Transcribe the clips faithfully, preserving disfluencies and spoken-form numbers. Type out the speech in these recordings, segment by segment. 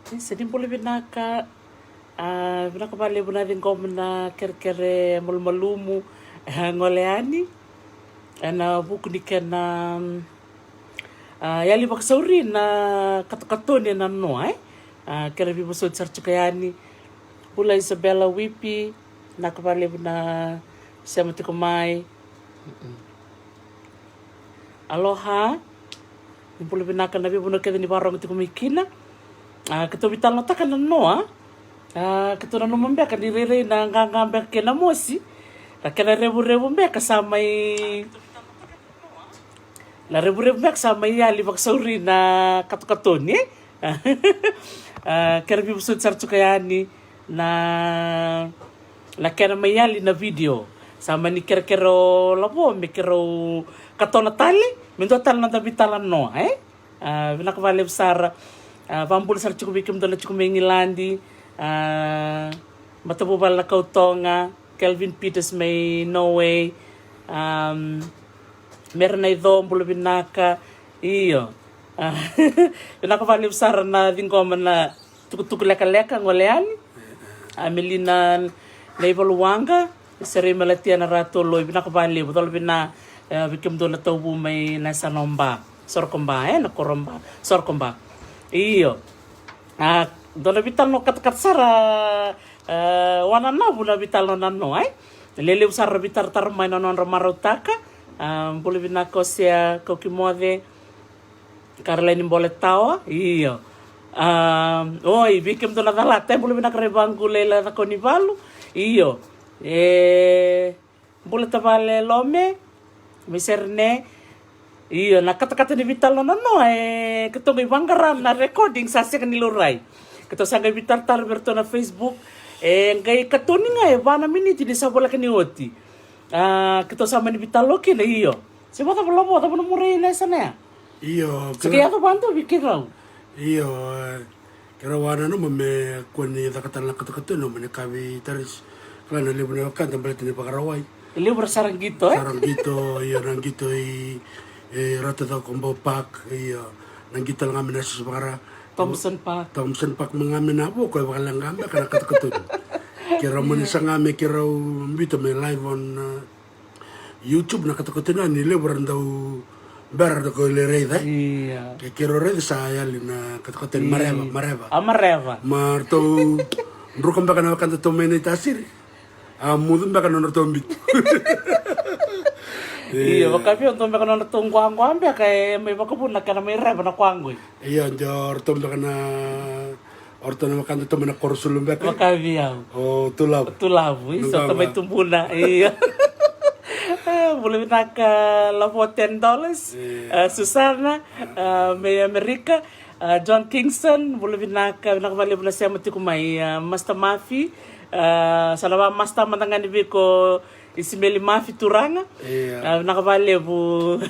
Seni bula vinaka. A, vinaka valevu na ciqoma na kerekere malumalumu, e, gole yani ena vuku ni kena, a, yali vakasauri na katokatoni ena noa, e. A, kena veivosoti sara tiko yani. Bula Isabella Wipi, vinaka valevu na sema tiko mai. Aloha. Ni bula vinaka na veivanua kece ni vakarogo tiko mai kina. A, keitou veitalanoataka na noa. A, keitou nanuma beka ni rairai na qaqa beka kei na mosi. Na kena revurevu beka sa mai, na revurevu beka sa mai yali vakasauri na katokatoni, e? A, kena veivosoti sara tiko yani na, na kena mai yali na video. Sa mani kerekere o Lavo me keirau katona tale me dua tale na noda veitalanoa, e? A, vinaka valevu sara. A, vabula sara tiko vei kemudou na tiko mai Igiladi. A, matavuvale na Kautoga, Kelvin Peters mai Norway. A, Mera na ico, bula vinaka. Io. A, vinaka valevu sara na ciqoma na tukutuku lekaleka gole yani. A, Melina na ivaluwaqa, Serei Malatia na Ratoloi, vinaka valevu, cola vina, e, vei kemudou na tauvu mai na yasana o Ba, Sorokoba, e, na koro Ba, Sorokoba. Io. A, dua na veitalanoa katakata sara, e, wananavu na veitalanoa na noa, e. Lelevu sara na veitaratara mai na nodra marautaka. A, bula vinaka o Sea Kaukimoce. Caroline Boletawa, io. A, oi, vei kemudou na calata, e, bula vinaka Raivaqu Leila Cakonivalu, io. E, bula tavale Lome, mai Serene, io, na katakata ni veitalanoa na noa, e, keitou qai vaqara na recording sa sega ni laurai. Keitou sa qai veitaratara vei iratou na Facebook, e, qai katoni ga e va na miniti ni sa voleka ni oti. A, keitou sa mani veitalanoa kina, io. Se vakacava Lavo, cava na muria na yasana ya? Io, se kei kira yaco vadua vei keirau. Io, e, keirau a nanuma me kua ni caka tale na katokatoni, me ni kaya vei Tarisi. Kila na levu na wekada baleta ni Vakarauwai. E levu ra sara qito, e? Sara qito, io, na qito i, e, Ratu Cakobau Park, io, na qito tale ga mai na Sisi Vakara. Thompson Park. Thompson Park, me ga mai na vuku, e vakaleqa beka na katokatoni. Keirau mani saga me keirau biuta me live on, e, YouTube na katokatoni ni levu ra dau bera ra dau lai raica. Ia. Ke keirau raica sa yali na katokatoni, mareva, mareva. A, mareva. Ma ratou druka beka na wekadatou mai Naitasiri. A mucu beka na nodratou biuta. Ia, vakavia dua beka na nodratou quaqua beka e mai vakavuna kena mai reva na kua qoi. Ia, dua ratou beka na O ratou na wekadatou mai na koro sulu beka. Vakavia. O Tulavu. Tulavu, isa, tamai tubuna. Ia. E, bula vinaka Lavo ten dollars. Ia. E, Susana, e, mai Amerika. E, John Kingston, bula vinaka, vinaka valevu na sema tiko mai. E, Master Mafi, e, sa na va Master mada ga ni vei iko Isimeli Mafi turaga. Ia. E, vinaka valevu.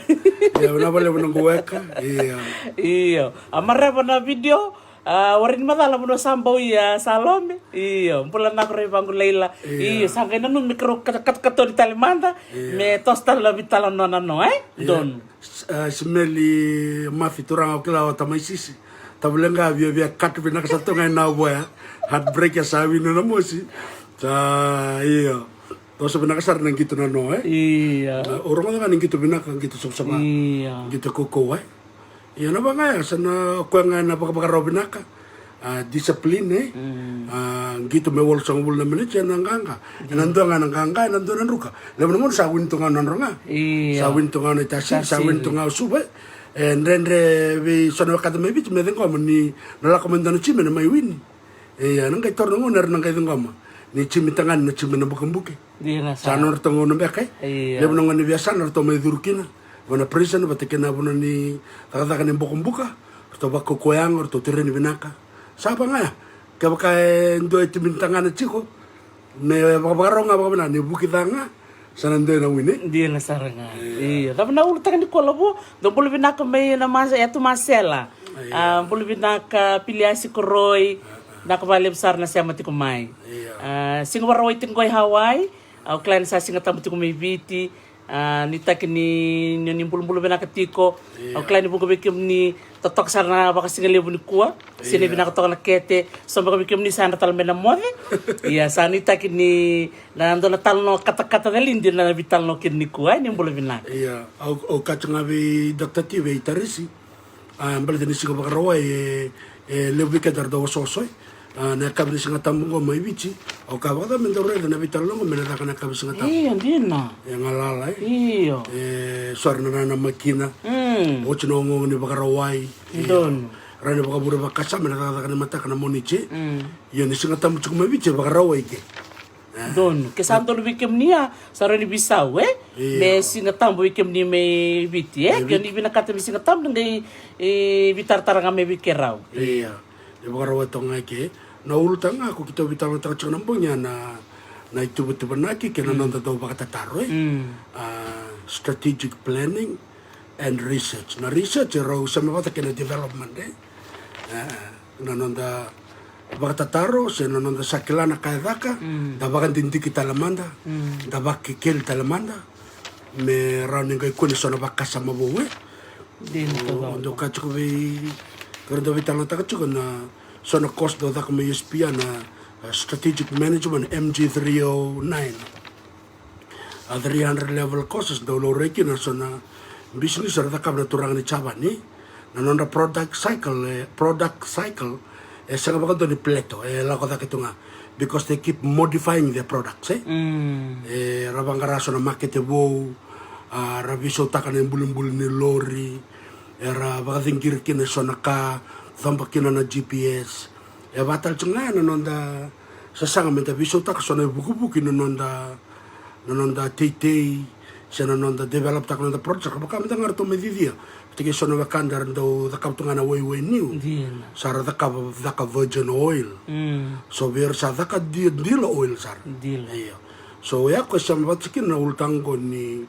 Ia, vinaka valevu na qu weka. Ia. Io. A mareva na video. A, warai ni macala vanua sa bau ia, a, Salome. Io, bula na koro i vaqu Leila. Io. Io, sa qai nanumi me keirau kat-, kat-, katoni tale mada. Io. Me toso tale na veitalanoa na noa, e? Io. Donu. S-, a, Simeli Mafi turaga, au kila o tamai Sisi. Tavale ga viavia kat vinaka sa toga e na voya. Heartbreak ya sa winu na mosi. Sa, io. Toso vinaka sara na qito na noa, e? Io. A, o rogoca ga ni qito vinaka, qito savasava. Io. Qito kaukauwa, e? Ia na vaga ya sa na koya ga na vakavakarau vinaka. A, discipline, e? Mm. A, qito me walusagavulu na miniti, e na qaqa. E na dua ga na qaqa, e na dua na druka. Levu na gauna sa win tu ga o Nadroga. Ia. Sa win tu ga o Naitasiri, sa win tu ga o Suva, e. E dredre vei so na wekada mai Viti me ciqoma ni na lako mai dua na timi e na mai win. Ia, na qai toro na gauna era na qai ciqoma ni timi tagane na timi na bukabuka. Dina sara. Sa nodratou gauna beka, e? Ia. Levu na gauna ni veiyasana ratou mai curu kina. Vanua prison, vata kei na vanua ni cakacaka ni bokobuka. Ratou vakaukauwa yago, ratou tereni vinaka. Sa va ga ya. Kevaka e dua e timi ni tagane tiko, me vakavakarau ga vakavinaka, ni vuki ca ga, sa na dua e na wini. Dina sara ga. Ia. Ia. Cava na ulutaga nikua Lavo? Dou bula vinaka mai na mas-, Yatu Masela. Ia. A, bula vinaka Piliasi Koroi. A, a. Vinaka vakalevu sara na sema tiko mai. Ia. A, Siga Vakarauwai tiko qo i Hawaii. Au kila ni sa Siga Tabu tiko mai Viti. A, nuitaki ni, ni, ni bulubulu vinaka tiko. Au kila ni vuqa vei kemuni totoka sara na vakasigalevu nikua. Sega ni vinaka toka na kete, so beka vei kemuni sa yadra tale mai na moce. Ia, sa nuitaki ni na dua na talanoa katakata calidi na veitalanoa kina nikua, e, ni bula vinaka. Ia, au, au kaya ga vei Doctor T, vei Tarisi. A, baleta ni siga Vakarauwai e, e levu vei keda era dau osooso, e. A, na yakavi ni Siga Tabu oqo mai Viti, au kaya vakacava me dau raica na veitalanoa oqo me na caka na yakavi Siga Tabu. Io, dina. E galala, e. Io. E so era nanamaki kina. Mm. Oti na ogaoga ni Vakarauwai. Io. Donu. Rawa ni vakavure vakasama ena cakacaka ni mataka na Moniti. Mm. Io, ni Siga Tabu tiko mai Viti e Vakarauwai ke. Donu. Ke sa donu vei kemuni ya, sa rawa ni veisau, e? Io. Me Siga Tabu vei kemuni mai Viti, e? Mai Viti. Ke ni vinakata me Siga Tabu, na qai, e, veitaratara ga mai vei keirau. Io. E Vakarauwai toka ga ke. Na ulutaga ko keitou veitalanoataka tiko na bogi ya na, na ituvatuvanaki kei na noda dau vakatataro, e? Mm. A, strategic planning and research. Na research e rau sema vata kei na development, e? E, na noda vakatataro se na noda sa kila na ka e caka, mm, da vakadidike tale mada, mm, da vakekeli tale mada, me rawa ni qai kune so na vakasama vou, e? Dina. O, toka. Dau kaya tiko vei, keda dau veitalanoataka tiko na so na course dau caka mai U S P ya na, e, strategic management, M G three oh nine. A, three hundred level courses dau laurai kina so na business era cakava na turaga ni Japani. Na nodra product cycle, e, product cycle, e sega vakadua ni plateau, e lako cake tu ga. Because they keep modifying their products, e? Mm. Era vaqara so na makete vou, a, ra veisautaka na ibulibuli ni lori, era vakaciqiri kina so na ka, coba kina na G P S. E vaka tale tu ga na noda sasaga meda veisautaka so na ivukivuki na noda, na noda teitei, se na noda developtaka na noda project. Vaka mada ga ratou mai cicia, vata kei so na wekada era dau cakava tu ga na waiwai niu. Dina. Sa ra cakava, caka virgin oil. Mm. So vei ira sa caka di-, dila oil sara. Dila. Io. So ya ko e sema vata kina na ulutaga oqo ni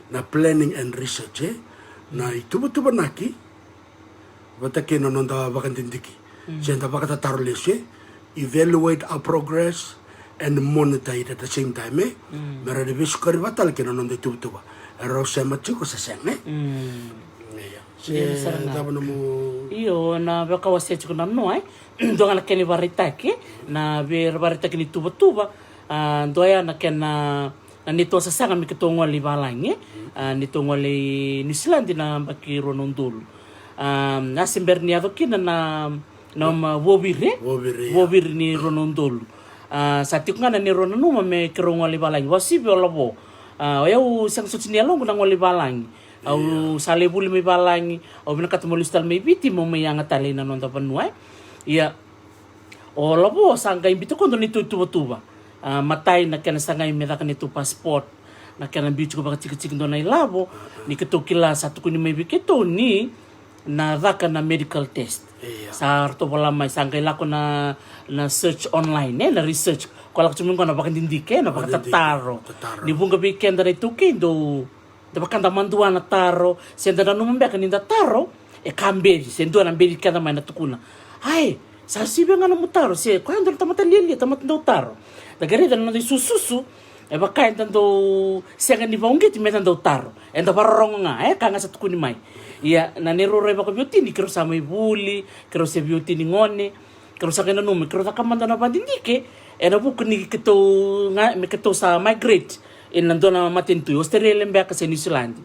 na planning and research, e? Na ituvatuvanaki vata kei na noda vakadidike. Mm. Se da vakatataro lesu, e? Evaluate our progress and monitor it at the same time, e? Mm. Me rawa ni veisukari vata tale kei na noda ituvatuva. E rau sema tiko se sega, e? Mm. Io. Se cava nomu... Io, na vaka wasea tiko na noa, e? Dua ga na kena ivakaraitaki, na vei-, vakaraitaki ni tuvatuva, a, dua ya na kena na neitou sasaga me keitou gole i valagi, e? A, neitou gole i Niusiladi na yabaki rua na udolu. A, a se bera ni yaco kina na, na, ma, vuaviri, e? Vuaviri, ia. Vuaviri ni rua na udolu. A, sa tiko ga na neirau nanuma me keirau gole i valagi. Vakauasivi o Lavo. A, o yau sega soti ni yaloqu na gole i valagi. Au, ia, sa lai vuli mai valagi. Au vinakata meu lesu tale mai Viti, meu mai yaga tale ina noda vanua, e? Ia. O Lavo sa qai biuta koya dua neitou ituvatuva. A, matai na kena sagai me caka neitou passport. Na kena biu tiko vakatikitiki dua na ilavo. Ni keitou kila sa tukuni mai vei keitou ni na caka na medical test. Ia. Sa ratou vola mai, sa qai lako na, na search online, e, na research. Ko lako tiko mai qo na vakadidike, na vakatataro. Tataro. Ni vuqa vei keda na iTaukei dau Da vaka da madua na taro, se da nanuma beka ni da taro, e ka beci, se dua na beci keda mai na tukuna. Ai, sa sivia ga nomu taro, se koya dua na tamata lialia, tamata dau taro. Da qai raica na noda isususu, e vaka eda dau sega ni vakauqeti me da dau taro. Eda vakarorogo ga, e ka ga sa tukuni mai. Ia, na neirau rai vakaveiwatini, keirau sa mai vuli, keirau se veiwatini gone, Keirau sa qai nanuma, keirau caka mada na vakadidike, ena vuku ni keitou ga, me keitou sa migrate ina dua na matanitu, Australia beka se Niusiladi.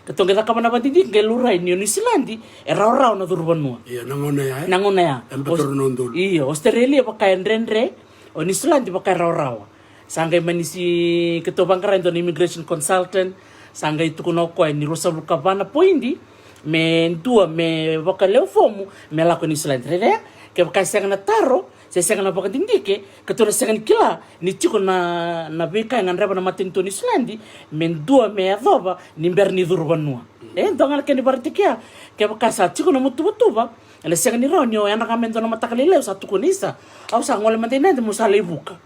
Keitou qai caka mada na vakadidike, qai laurai ni o Niusiladi e rawarawa na curu vanua. Io, na gauna ya, e? Na gauna ya. E beka rua na udolu. Io, Australia vaka e dredre, o Niusiladi vaka e rawarawa. Sa qai mani si keitou vaqara e dua na immigration consultant, sa qai tukuna o koya ni ruasagavulu ka va na poidi, me dua me vakalewe fomu me lako i Niusiladi. Raica ya, kevaka e sega na taro, se sega na vakadidike, keitou na sega ni kila ni tiko na, na veika e gadreva na matanitu o Niusiladi, me dua me yacova ni bera ni curu vanua. E, dua ga na kena ivakaraitaki ya, kevaka sa tiko na nomu tuvatuva, Ena sega ni rawa ni o yadra ga me dua na mataka lailai au sa tukuna, isa, au sa gole mada i Nadi meu sa lai vuka.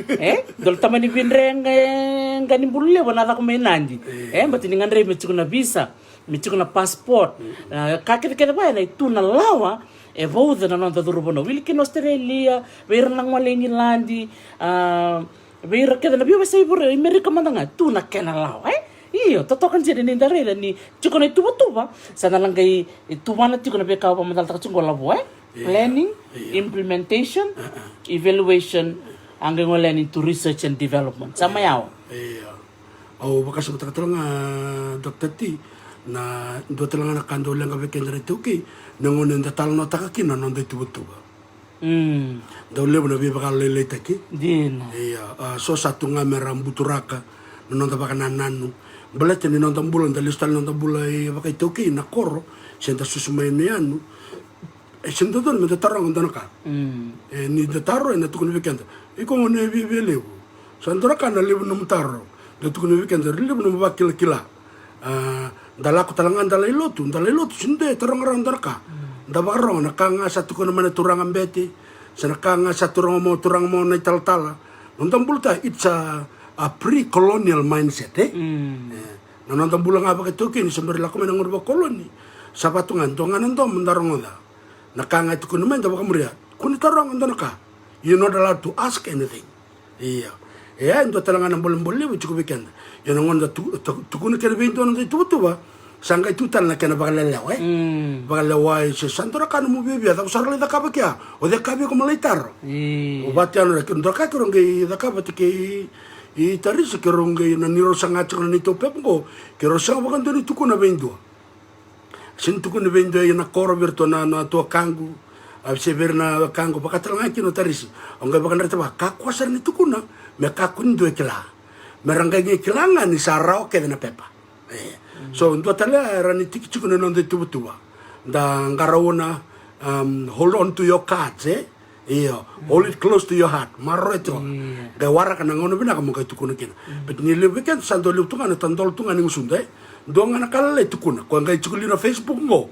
E dua na tamani vidre ga, e, qa ni bulu levu ena caka mai Nadi. E, baleta ni gadrevi me tiko na visa, me tiko na passport. E, ka kecekece vaya na itu na lawa e vauca na noda curu vanua. Wili kina Australia, vei ira na gole i Igiladi, a, vei ira kece na veiyasai vure i Merika mada ga tu na kena lawa, e? Io, totoka dina ni da raica ni tiko na ituvatuva, sa na lagai tuvana tiko na veika au vakamacalataka tiko qo, Lavo, e? Io, planning, io, implementation, evaluation, a qai gole yani to research and development. Sa mai yawa. Io. Au vakasamataka tale ga, Doctor T, na dua tale ga na ka dau leqa vei keda na iTaukei, na gauna eda talanoataka kina na noda ituvatuva. Mm. Dau levu na veivakalailaitaki. Dina. Ia, a, so sa tu ga me ra buturaka na noda vakanananu. Baleta ni noda bula, da lesu tale na noda bula e vakaitaukei na koro, se da susu mai na yanu. E sega ni dodonu me da taroga dua na ka. Mm. E, ni da taro, e na tukuni vei keda, iko gone viavia levu. Sa dua na ka na levu nomu taro. Da tukuni vei keda, levu nomu vakilakila. A, da lako tale ga da lai lotu, da lai lotu, sega ni dua e taroga rawa dua na ka. Mm. Da vakarogo na ka ga sa tukuna mai na turaga bete, se na ka ga sa turaga mo, turaga mo na italatala. Noda bula ta, it's a, a pre-colonial mindset, e? Mm. E, na noda bula ga vakaitaukei ni se bera lako mai na gauna vakakoloni. Sa vatu ga, dua ga na domo da rogoca. Na ka ga e tukuni mai da vakamuria. Kua ni taroga dua na ka. You're not allowed to ask anything. Ia. E a dua tale ga na bolebole levu e tiko vei keda. Ia na gauna da tu, tu, tukuna kena vei dua na noda ituvatuva, sa qai tu tale na kena vakalelewa, e? Mm. Vakalewai, se sa dua na ka nomu viavia, cava sara lai cakava kea? O cei ka vei iko mo lai taro? Io. O vata yani, dua na ka keirau qai cakava vata kei Tarisi, keirau qai, na ni rau saga tiko na neitou pepa qo, keirau sega vakadua ni tukuna vei dua. Sega ni tukuna vei dua ena koro, vei iratou na, na tuakaqu, a, se vei ira na wekaqu, vaka tale ga kina o Tarisi. Au qai vakadreta vaka, kakua sara ni tukuna me kakua ni dua e kila. Me ra qai qai kila ga ni sa rawa kece na pepa. E. Mm. So dua tale ya era ni tikitiki na noda ituvatuva. Da qarauna, um, hold on to your cards, e? Io, hold it close to your heart. Maroroya tiko. Io. Qai waraka na gauna vinaka mo qai tukuna kina. Mm. But ni levu vei keda sa dau levu tu ga na tadola tu ga ni gusuda, e. Dua ga na ka lalai tukuna. Ko qai tiko li na Facebook qo.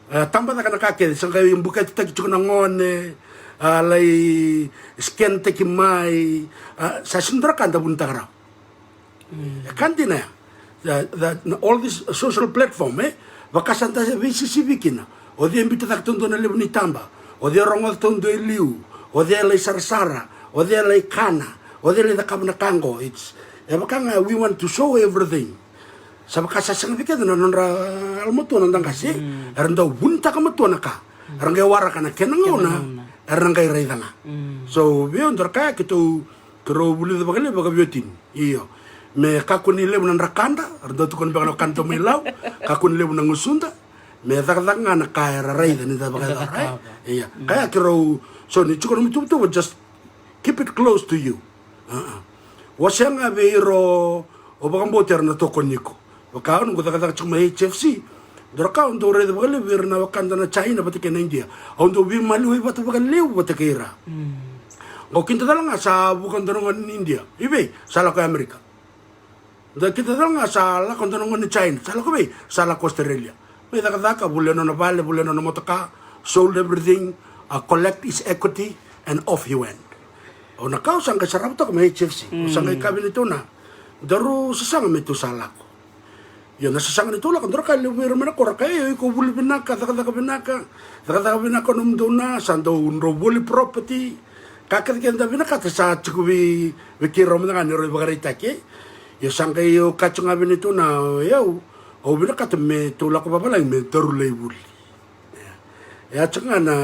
E, tabacaka na ka kece, sa qai bukaitaki tiko na gone, a, lai scan-taki mai, a, sa sega ni dua na ka da vunitaka rawa. Mm. E ka dina ya. The, the, na all this social platform, e? Vaka sa da veisisivi kina. O cei e biuta cake taudua na levu ni taba. O cei e rogoca taudua e liu. O cei e lai sarasara. O cei e lai kana. O cei e lai cakava na ka qo. It's, e vaka ga, we want to show everything. Sa vaka sa sega vei keda na nodra yalomatua na noda qase. Mm. Era dau vunitaka matua na ka. Mm. Era qai waraka na kena gauna. Kena gauna. Era na qai raica ga. Mm. So, vei au dua na ka ya keitou Keirau vulica vakalevu vakaveiwatini. Io. Me kakua ni levu na drakada, ra dau tukuna beka na wekada mai Lau, kakua ni levu na gusuda, me cakacaka ga na ka era raica ni da vakayacora, e? Cakava. Ia. Mm. Kaya keirau, so ni tiko nomu ituvatuva, just keep it close to you. Wasea ga vei ira o vakabauti era na tokoni iko. Vaka au noqu cakacaka tiko mai H F C. Dua na ka au dau raica vakalevu vei ira na wekada na China vata kei na India. Au dau veimaliwai vata vakalevu vata kei ira. Mm. Qo kida cala ga sa vuka dua na gone ni India. I vei? Sa lako i Amerika. Da kida cala ga sa lako dua na gone ni China. Sa lako vei? Sa lako Australia. Mai cakacaka, vulia nona vale, vulia nona motoka, sold everything, uh, collect his equity, and off he went. O na ka au sa qai sarava toka mai H F C. Au sa qai kaya vei neitou na, daru sasaga me tou sa lako. Ia na sasaga ni tou lako, dua na ka e levu vei ira mai na koro, kaya, io, iko vuli vinaka, cakacaka vinaka, cakacaka vinaka nomudou na, sa dou, drau voli property. Ka kece kece da vinakata sa tiko vei, vei keirau mada ga ni rau ivakaraitaki. Ia sa qai au kaya tiko ga vei neitou na, o yau, au vinakata me tou lako vavalagi me daru lai vuli. E a tiko ga na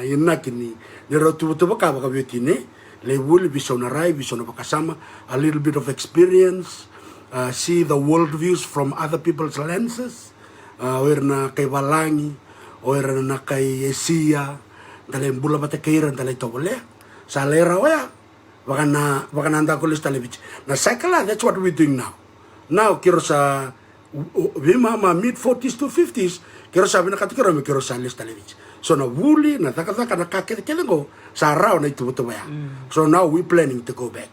inaki ni, ni rau tuvatuva ka vakaveiwatini, lai vuli, veisau na rai, veisau na vakasama, a little bit of experience, uh, see the world views from other people's lenses, uh, o ira na kai valagi, o ira na kai Esia, da lai bula vata kei ira, da lai tovolea. Sa lai rawa ya, vaka na, vaka na daku lesu tale Viti. Na cycle, that's what we're doing now. Now, keirau sa, veimama mid forties to fifties, keirau sa vinakata keirau me keirau sa lesu tale Viti. So na vuli, na cakacaka, na ka kece kece qo, sa rawa na ituvatuva ya. Mm. So now we planning to go back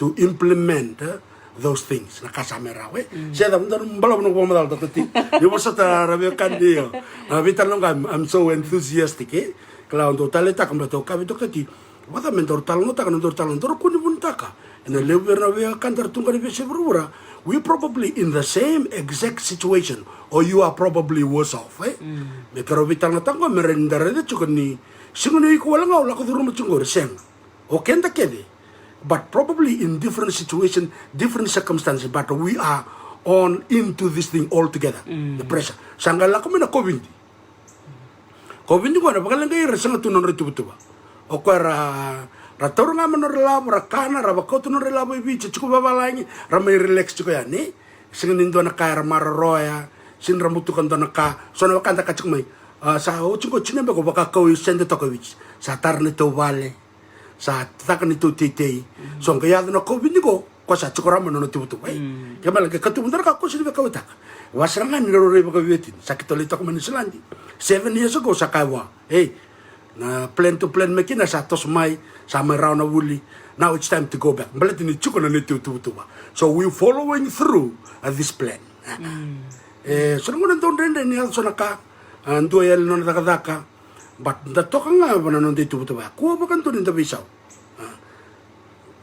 to implement, uh, those things. Na ka sa mai rawa, e. Mm. Se da, da balavu na vakamacala, Doctor T. Ni vosota ra veiwekani, io. Na veitalanoa qo, I'm, I'm so enthusiastic, e. Kila au dau taleitaka, baleta au kaya vei Doctor T, vata me daru talanoataka na nodaru talanoa, daru kua ni vunitaka. E na levu vei ira na veiwekani daru tu qo ena veiyasai vuravura, we probably in the same exact situation, or you are probably worse off, e? Mm. Me keirau veitalanoataka qo, me rawa ni da raica tiko ni, sega ni o iko wale ga o lako curuma tiko qori, sega. O keda kece. But probably in different situation, different circumstances, but we are on into this thing altogether. The pressure. Sa qai lako mai na COVID. COVID qo na vakaleqai ira sega tu na nodra ituvatuva. O koya ra, ra taura ga mai nodra ilavo, ra kana, ra vakauta nodra ilavo i Viti, tiko vavalagi, ra mai relax tiko yani. Sega ni dua na ka era maroroya, sega ni ra butuka dua na ka. So na wekada ka tiko mai, a, sa oti qo, tini beka o vakakau i sede toka i Viti. Sa tara na neitou vale. Sa caka na neitou teitei. So qai yaco na COVID qo, ko sa tiko rawa mai na nona tuvatuva, e. Ke mala ke katuba dua na ka ko sega ni veikauwaitaka. Vaka sara ga ni rau rai vakaviotini, sa keitou lai toka mai Niusiladi seven years ago, sa kaya vua, ei, na plan to plan mai kina sa toso mai, sa mai rawa na vuli. Now it's time to go back. Baleta ni tiko na neitou tuvatuva. So we following through, uh, this plan. E, so na gauna dau dredre ni yaco so na ka, a, dua yali nona cakacaka. But da toka ga va na noda ituvatuva. Kua vakadua ni da veisau. A.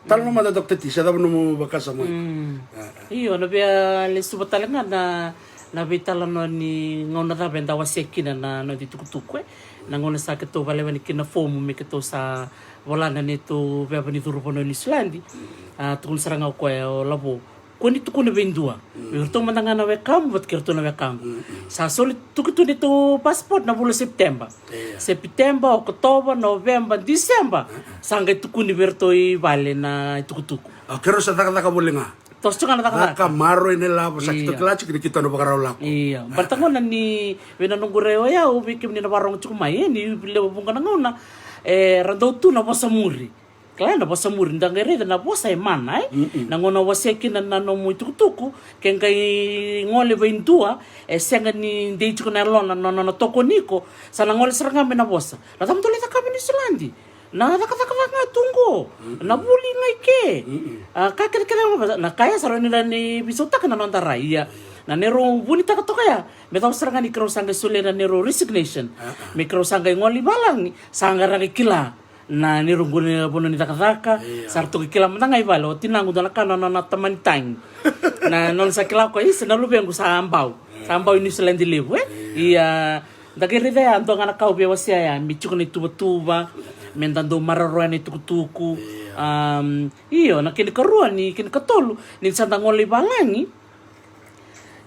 Talanoa mada, Doctor T, se cava nomu vakasama? Mm. A, a. Io, na via lesuva tale ga na, na veitalanoa ni gauna cava eda wasea kina na noda itukutuku, e. Na gauna sa keitou valevani kina na fomu me keitou sa vola na neitou veva ni curu vanua i Niusiladi. A, tukuna sara ga o koya, o Lavo, kua ni tukuna vei dua. Mm. Vei iratou mada ga na wekamu vata kei iratou na wekaqu. Mm, mm. Sa soli tu keitou neitou passport na vula o September. Ia. September, Okotova, November, December. Mm, mm. Sa qai tukuni vei iratou i vale na itukutuku. A, keirau sa cakacaka voli ga. Toso tu ga na cakacaka. Caka, maroroi na ilavo, sa keitou kila tiko ni keitou na vakarau lako. Ia. Baleta gona ni, vei na noqu rai o yau, vei kemuni na vakarorogo tiko mai, e, ni levu vuqa na gauna, e, ra dau tu na vosa muri. Kila na vosa muri, da qai raica na vosa e mana, e? Mm-mm. Na gauna wasea kina na nomu itukutuku, ke qai gole vei dua e sega ni dei tiko na yalona na nona tokoni iko, sa na gole sara ga mai na vosa. Na cava dou lai cakava i Niusiladi? Na cakacaka ga tu qo. Mm-mm. Na vuli ga i ke. Mm-mm. A, ka kecekece ga, na ka ya sa rawa ni ra ni veisautaka na noda rai, ia. Na neirau vunitaka toka ya, me cava sara ga ni keirau sa qai solia na neirau resignation. A, a. Me keirau sa qai gole i valagi, sa qai ra qai kila na neirau qu-, na vanua ni cakacaka. Ia. Sa ratou qai kila mada ga i vale, o tinaqu dua na ka na nona tamani tagi. Na nona sa kila o koya, isa, na luvequ sa bau. Ia. Sa bau i Niusiladi levu, e? Ia. Ia, da qai raica ya, dua ga na ka au via wasea ya, me tiko na ituvatuva, me da dau maroroya na itukutuku. Ia. Am, io, na kena ikarua ni, kena ikatolu, ni sa da gole i valagi,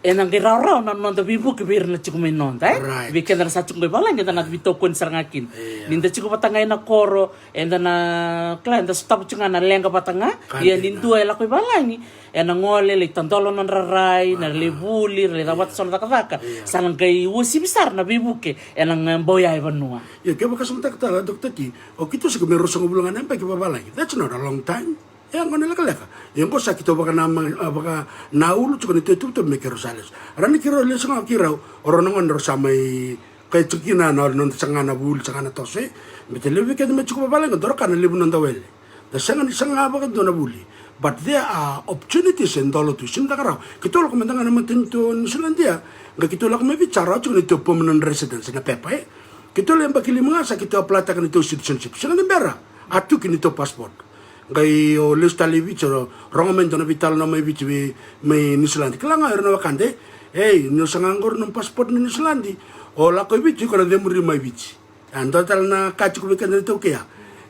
ena qai rawarawa na noda veivuke vei ira na tiko mai noda, e? Right. Vei keda na sa tiko qo i valagi, eda na veitokoni sara ga kina. Ia. Ni da tiko vata ga ena koro, eda na, kila, eda sotava tiko ga na leqa vata ga. Ia ni dua e lako i valagi, ena gole, lai tadola nodra rai, na lai vuli, ra lai cavata so na cakacaka. Ia. Sa na qai uasivi sara na veivuke ena ga bau ya e vanua. Ia, ke vakasamataka tale, Doctor T, o keitou sa qai mai ruasagavulu ga na yabaki vavalagi. That's not a long time. E, qo na lekaleka. Ia, qo sa keitou vakana-, a, vakanaulu tiko na neitou ituvatuva me keirau sa lesu. Ra ni keirau lesu ga keirau, o rau na gone rau sa mai kai tiko kina na, na noda saga na vuli, saga na toso, e. Baleta levu vei keda me tiko vavalagi, dua na ka na levu noda wele. Da sega ni saga vakadua na vuli. But there are opportunities e dola tu, sega ni caka rawa. Keitou lako mada ga na matanitu o Niusiladi ya, qai keitou lako mai Viti, sa rawa tiko na neitou permanent residence na pepa, e. Keitou lai yabaki lima ga sa keitou apply-taka na neitou citizenship. Sega ni bera, a tuki na neitou passport. Qai o lesu tale i Viti, o rogo mai dua na veitalanoa mai Viti vei, mai Niusiladi. Kila ga o ira na wekada, e. Ei, ni o saga qori nomu passport ni Niusiladi, o lako i Viti, iko na cemuri mai Viti. A, dua tale na ka tiko vei keda na iTaukei ya.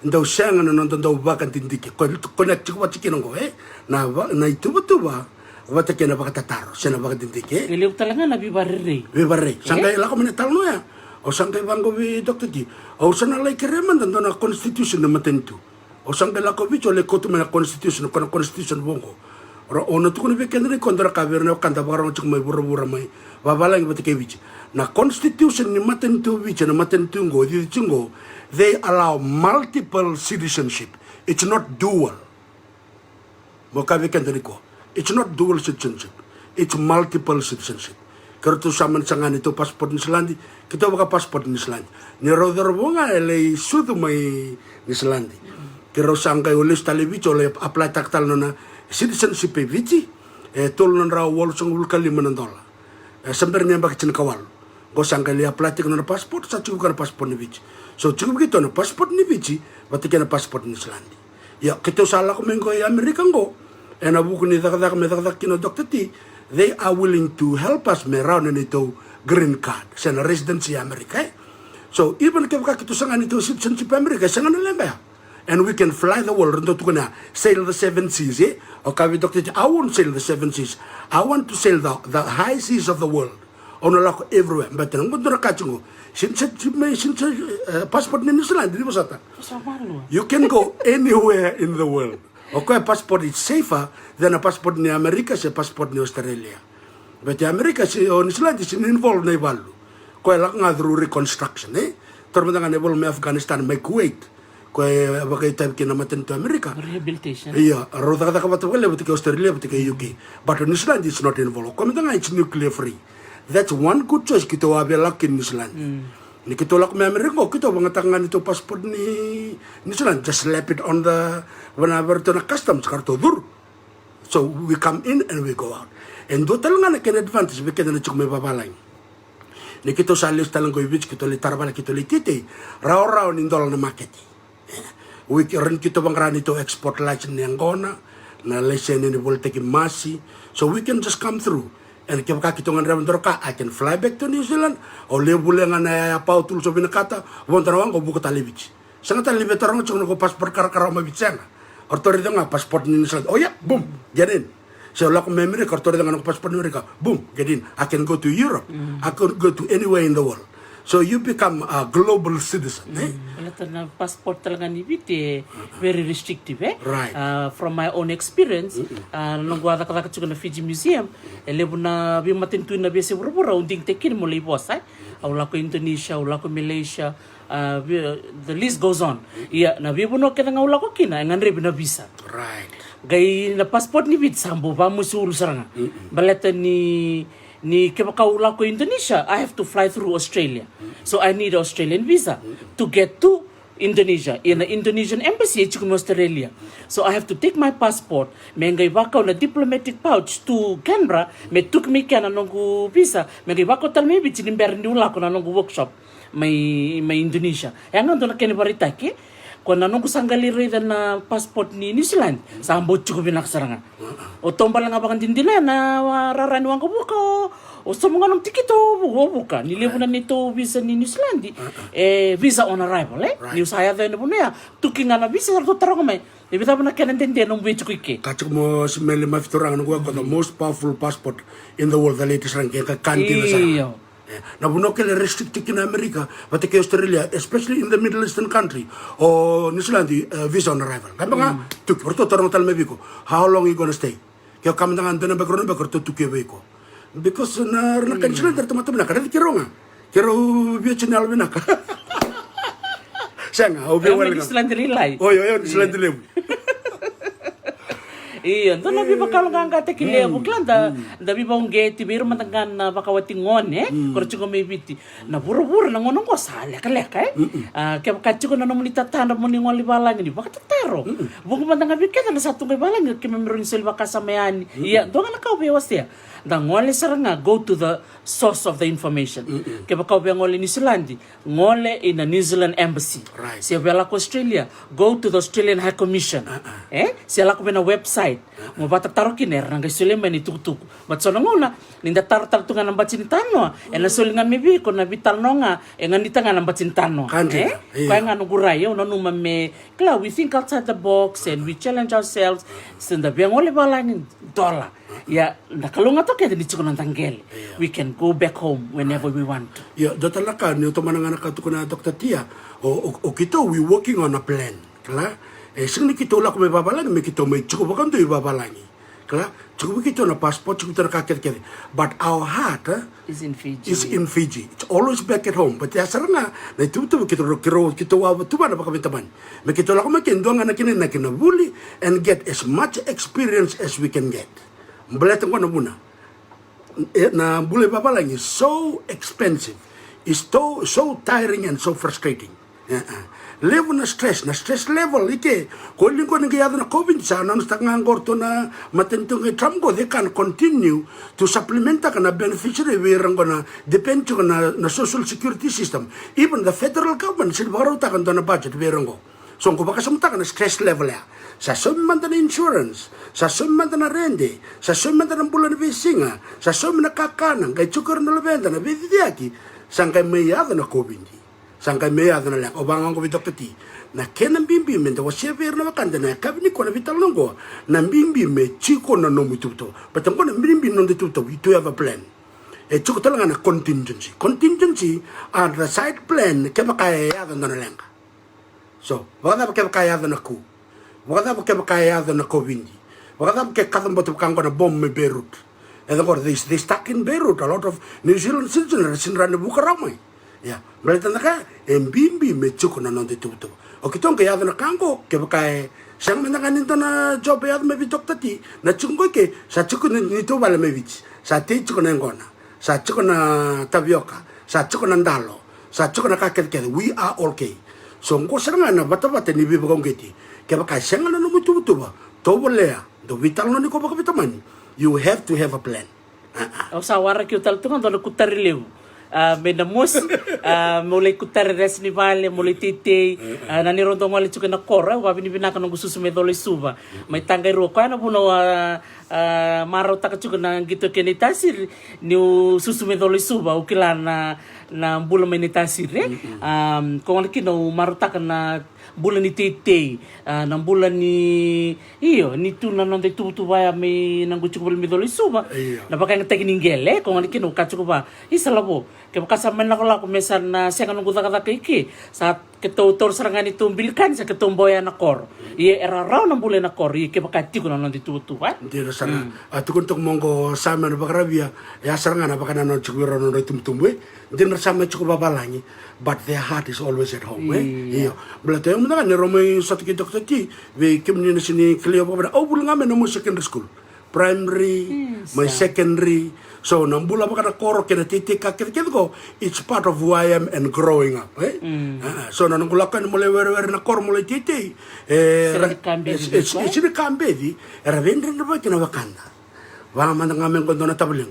Dau sega na noda dau vakadidike. Ko, connect tiko vata kina qo, e? Na va-, na ituvatuva vata kei na vakatataro se na vakadidike, e? E levu tale ga na veivakarerei. Veivakarerei. Sa qai lako mai na talanoa ya. O sa qai vaqo vei Doctor T. Au sa na lai kerea mada dua na constitution ni matanitu. O sa qai lako Viti, o lai kauta mai na constitution, ko na constitution vou qo. Ra, o na tukuna vei keda ni ko dua na ka vei ira na wekada vakarorogo tiko mai vuravura, mai vavalagi vata kei Viti. Na constitution ni matanitu o Viti, na matanitu qo, cici qo, they allow multiple citizenship. It's not dual. Mo kaya vei keda ni ko, it's not dual citizenship. It's multiple citizenship. Ke ratou sa mani saga neitou passport ni Niusiladi, keitou vaka passport ni Niusiladi. Ni rau cauravou ga e lai sucu mai Niusiladi, ke rau sa qai o lesu tale i Viti, o lai apply-taka tale nona citizenship e Viti, e tolu na drau walusagavulu ka lima na dola. E sa bera ni yabaki tinikawalu. Qo sa qai lai apply-taka nona passport, sa tiko vaka na passport ni Viti. So tiko vei keitou na passport ni Viti vata kei na passport ni Niusiladi. Ia, keitou sa lako mai qo i Amerika qo ena vuku ni cakacaka me cakacaka kina o Doctor T. They are willing to help us me rawa na neitou green card se na residency i Amerika, e. So even kevaka keitou saga neitou citizenship i Amerika, e sega na leqa ya. And we can fly the world. Dou tukuna, sail the seven seas, e? O kaya vei Doctor T, I won't sail the seven seas. I want to sail the, the high seas of the world. Au na lako everywhere. But na qo dua na ka tiko qo. Since, since, since, uh, passport ni New Zealand, ni vosota. Sa malu. You can go anywhere in the world. O koya passport is safer than a passport ni America se passport ni Australia. But America se o New Zealand is involved na ivalu. Koya lako ga through reconstruction, e? Toro mada ga na ivalu mai Afghanistan, mai Kuwait. Koya e vakaitavi kina na matanitu America. Rehabilitation. Ia, rau cakacaka vata vakalevu vata kei Australia, vata kei U K. But New Zealand is not involved. Koya mada ga it's nuclear free. That's one good choice keitou a via lako kina New Zealand. Ni keitou lako mai America qo, keitou vakayagataka ga neitou passport ni New Zealand, just slap it on the, vana vei ratou na customs, ka ratou curu. So we come in and we go out. E dua tale ga na kena advantage vei keda na tiko mai vavalagi. Ni keitou sa lesu tale qo i Viti, keitou lai tara vale, keitou lai teitei, rawarawa ni dola na makete. We can, rawa ni keitou vaqara neitou export license ni yaqona, na laisene ni volitaki masi. So we can just come through. And kevaka keitou gadreva dua na ka, I can fly back to New Zealand. Au levu lega na yaya pau tulu so vinakata, vodo na waqa, au vuka tale i Viti. Sega tale ni veitaroga tiko na noqu passport, karakarawa mai Viti, sega. O ratou raica ga passport ni New Zealand. Oh yeah, boom, get in. Se au lako mai America, o ratou raica ga noqu passport ni America. Boom, get in. I can go to Europe. I can go to anywhere in the world. So you become a global citizen, e? Baleta na passport tale ga ni Viti e very restrictive, e? Right. Uh, from my own experience, uh, na noqu a cakacaka tiko na Fiji Museum, e levu na veimatanitu na veiyasai vuravura au digitaki kina mo lai vosa, e? Au lako Indonesia, au lako Malaysia, uh, the list goes on. Ia, na veivanua kece ga au lako kina, e gadrevi na visa. Right. Qai na passport ni Viti sa bau vamusu ulu sara ga. Baleta ni, ni kevaka au lako Indonesia, I have to fly through Australia. So I need Australian visa to get to Indonesia. Ia na Indonesian embassy e tiko mai Australia. So I have to take my passport, me qai vakau na diplomatic pouch to Canberra, me tuki mai kea na noqu visa, me qai vakau tale mai Viti ni bera niu lako na noqu workshop mai, mai Indonesia. E a ga dua na kena ivakaraitaki, ko na noqu sa qai lai raica na passport ni New Zealand, sa bau tiko vinaka sara ga. O taubale ga vakadidina na rara ni waqavuka, o, o sauma ga nomu tikiti o vuka, o vuka. Ni levu na neitou visa ni New Zealand, e visa on arrival, e? Right. Niu sa yaco ena vanua ya, tuki ga na visa, sa ratou taroga mai, e vica na kena dede nomu veitiko i ke. Ka tiko mo smell mafituraga noqu wako, the most powerful passport in the world, the latest rank, e ka dina sara. Io. E, na vanua kece e restrict kina America vata kei Australia, especially in the Middle Eastern country, o New Zealand, e, visa on arrival. Qai beka, tuki, o ratou taroga tale mai vei iko, how long you gonna stay? Ke o kaya mada ga dua na beka, rua na beka, o ratou tukia vei iko. Because na, na ka New Zealand era tamata vinaka, raici keirau ga. Keirau via tiko ni yalo vinaka. Sega, au via wale ga. New Zealand lailai. Oi, oi, oi, New Zealand levu. Io, dua na veivakalougatataki levu, kila da, da veivakauqeti vei ira mada ga na vakawati gone, ko ra tiko mai Viti. Na vuravura na gauna oqo sa lekaleka, e? A, kevaka tiko na nomuni tatadra mo ni gole i valagi, ni vakatataro. Vuqa mada ga vei keda na sa tu qo i valagi, keimami rawa ni soli vakasama yani. Ia, dua ga na ka au via wasea. Da gole sara ga, go to the source of the information. Kevaka o via gole New Zealand, gole ina New Zealand Embassy. Right. Se o via lako Australia, go to the Australian High Commission. E? Se lako vei na website. Mo vakatataro kina, era na qai solia mai na itukutuku. But so na gauna, ni da taro tale tu ga na bati ni tanoa, ena soli ga mai vei iko na veitalanoa ga e ganita ga na bati ni tanoa. Ka dina, e? Io. Koya ga noqu rai, au nanuma me, kila, we think outside the box and we challenge ourselves. Se da via gole i valagi, dola. Ia, da kalougata o keda ni tiko na noda qele. Io. We can go back home whenever we want to. Io, dua tale na ka, niu tomana ga na ka tukuna Doctor Tia, o, o, o keitou, we working on a plan. Kila, e sega ni keitou lako mai vavalagi me keitou mai tiko vakadua i vavalagi. Kila, tiko vei keitou na passport, tiko vei keitou na ka kecekece. But our heart, e, is in Fiji. Is in Fiji. It's always back at home. But ya sara ga na ituvatuva keitou, keitou, keitou a tuvana vakaveitamani. Me keitou lako mai ke dua ga na kena inaki na vuli and get as much experience as we can get. Baleta qo na vuna. E, na bula i vavalagi is so expensive, is so, so tiring and so frustrating. E, e. Levu na stress, na stress level i ke. Ko liu qo ni qai yaco na COVID, sa nanuma tale ga qo ratou na matanitu qai Trump qo, they can continue to supplement taka na beneficiary vei ira qo na depend tiko na, na social security system. Even the federal government sega ni vakarautaka dua na budget vei ira qo. So qo vakasamataka na stress level ya. Sa saumi mada na insurance, sa saumi mada na rede, sa saumi mada na bula ni veisiga, sa saumi na kakana, qai tiko ira na luveda na veiciciyaki, sa qai mai yaco na COVID. Sa qai me yaco na leqa. Au vaqo vei Doctor T. Na kena bibi me da wasea vei ira na wekada na yakavi nikua na veitalanoa oqo. Na bibi me tiko na nomu ituvatuva. Baleta oqo na bibi ni noda ituvatuva, we do have a plan. E tiko tale ga na contingency. Contingency are the side plan kevaka e yaco dua na leqa. So vakacava kevaka e yaco na coup? Vakacava kevaka e yaco na COVID? Vakacava ke kaca bata vaka oqo na bomu mai Beirut? E oqo they, they stuck in Beirut. A lot of New Zealand citizens era sega ni rawa ni vuka rawa mai. Ia, baleta na ka e bibi me tiko na noda ituvatuva. O keitou qai yaco na ka oqo, kevaka e sega mada ga ni dua na job e yaco mai vei Doctor T, na tiko oqo i ke, sa tiko ni, neitou vale mai Viti. Sa tei tiko na yaqona. Sa tiko na tavioka. Sa tiko na dalo. Sa tiko na ka kecekece. We are okay. So oqo sara ga na vatavata ni veivakauqeti. Kevaka e sega na nomu ituvatuva, tovolea, dou veitalanoa ni ko vakaveitamani. You have to have a plan. Au sa waraki au tale tu ga dua na kutari levu. A, me na mosi, a, meu lai kutari resi ni vale, meu lai teitei. A, na neirau dau gole tiko ena koro, au vavinavinaka noqu susu mai Colo-i-Suva. Mai Taqairua, koya na vuna au a, a, marautaka tiko na qito kei na iTasiri, niu susu mai Colo-i-Suva, au kila na, na bula mai na iTasiri, e. A, ko gole kina au marautaka na bula ni teitei, a, na bula ni, io, ni tu na noda ituvatuva ya mai na qu tiko vale mai Colo-i-Suva. Io. Na vakayagataki ni qele, ko gole kina au kaya tiko vua, isa Lavo, kevaka sa mai lakolako me sa na sega noqu cakacaka i ke, sa keitou taura sara ga neitou bilikani, sa keitou bau ya na koro. Ia e rawarawa na bula ena koro, ia kevaka tiko na noda ituvatuva. Dina sara. A, tukuna toka mo qo Same na Vakaravia, ya sara ga na vakanananu tiko vei rau na nodra itubutubu, e. Dina ra sa mai tiko vavalagi, but their heart is always at home, e? Io. Baleta o yau mada ga ni rau mai sota kei Doctor T, vei kemuni na sega ni kilai au vakavina, au vuli ga mai na nomu secondary school, primary, mai secondary. So na bula vaka na koro kei na teitei ka kecekece qo, it's part of who I am and growing up, e? A, so na noqu lako yani mo lai werewere na koro mo lai teitei, e, sega ni ka beci, era veidredrevaki na wekada. Vaka mada ga me qo dua na tavalequ.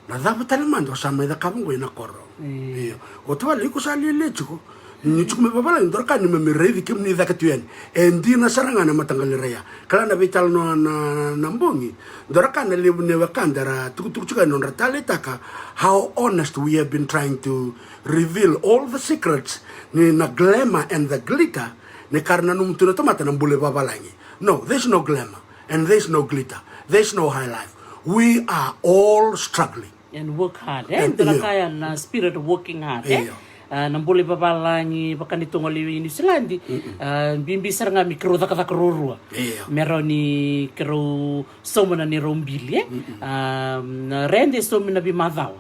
Na cava tale mada o sa mai cakava qo ina koro? Io. O tavale, iko sa lialia tiko. Ni tiko mai vavalagi, dua na ka ni mami raici kemuni cake tu yani. E dina sara ga na mataqali rai ya. Kila na veitalanoa na, na bogi. Dua na ka na levu ni wekada ra tukutuku tiko ena nodra taleitaka. How honest we have been trying to reveal all the secrets. Ni na glamour and the glitter. Ni ka ra nanuma tu na tamata na bula i vavalagi. No, there's no glamour. And there's no glitter. There's no high life. We are all struggling. And work hard, e? Dua na ka ya na spirit of working hard, e? A, na bula i vavalagi, vaka ni tu gole i Niusiladi, a, bibi sara ga me keirau cakacaka ruarua. Me rawa ni keirau sauma na neirau bili, e? A, na rede e saumi na veimacawa.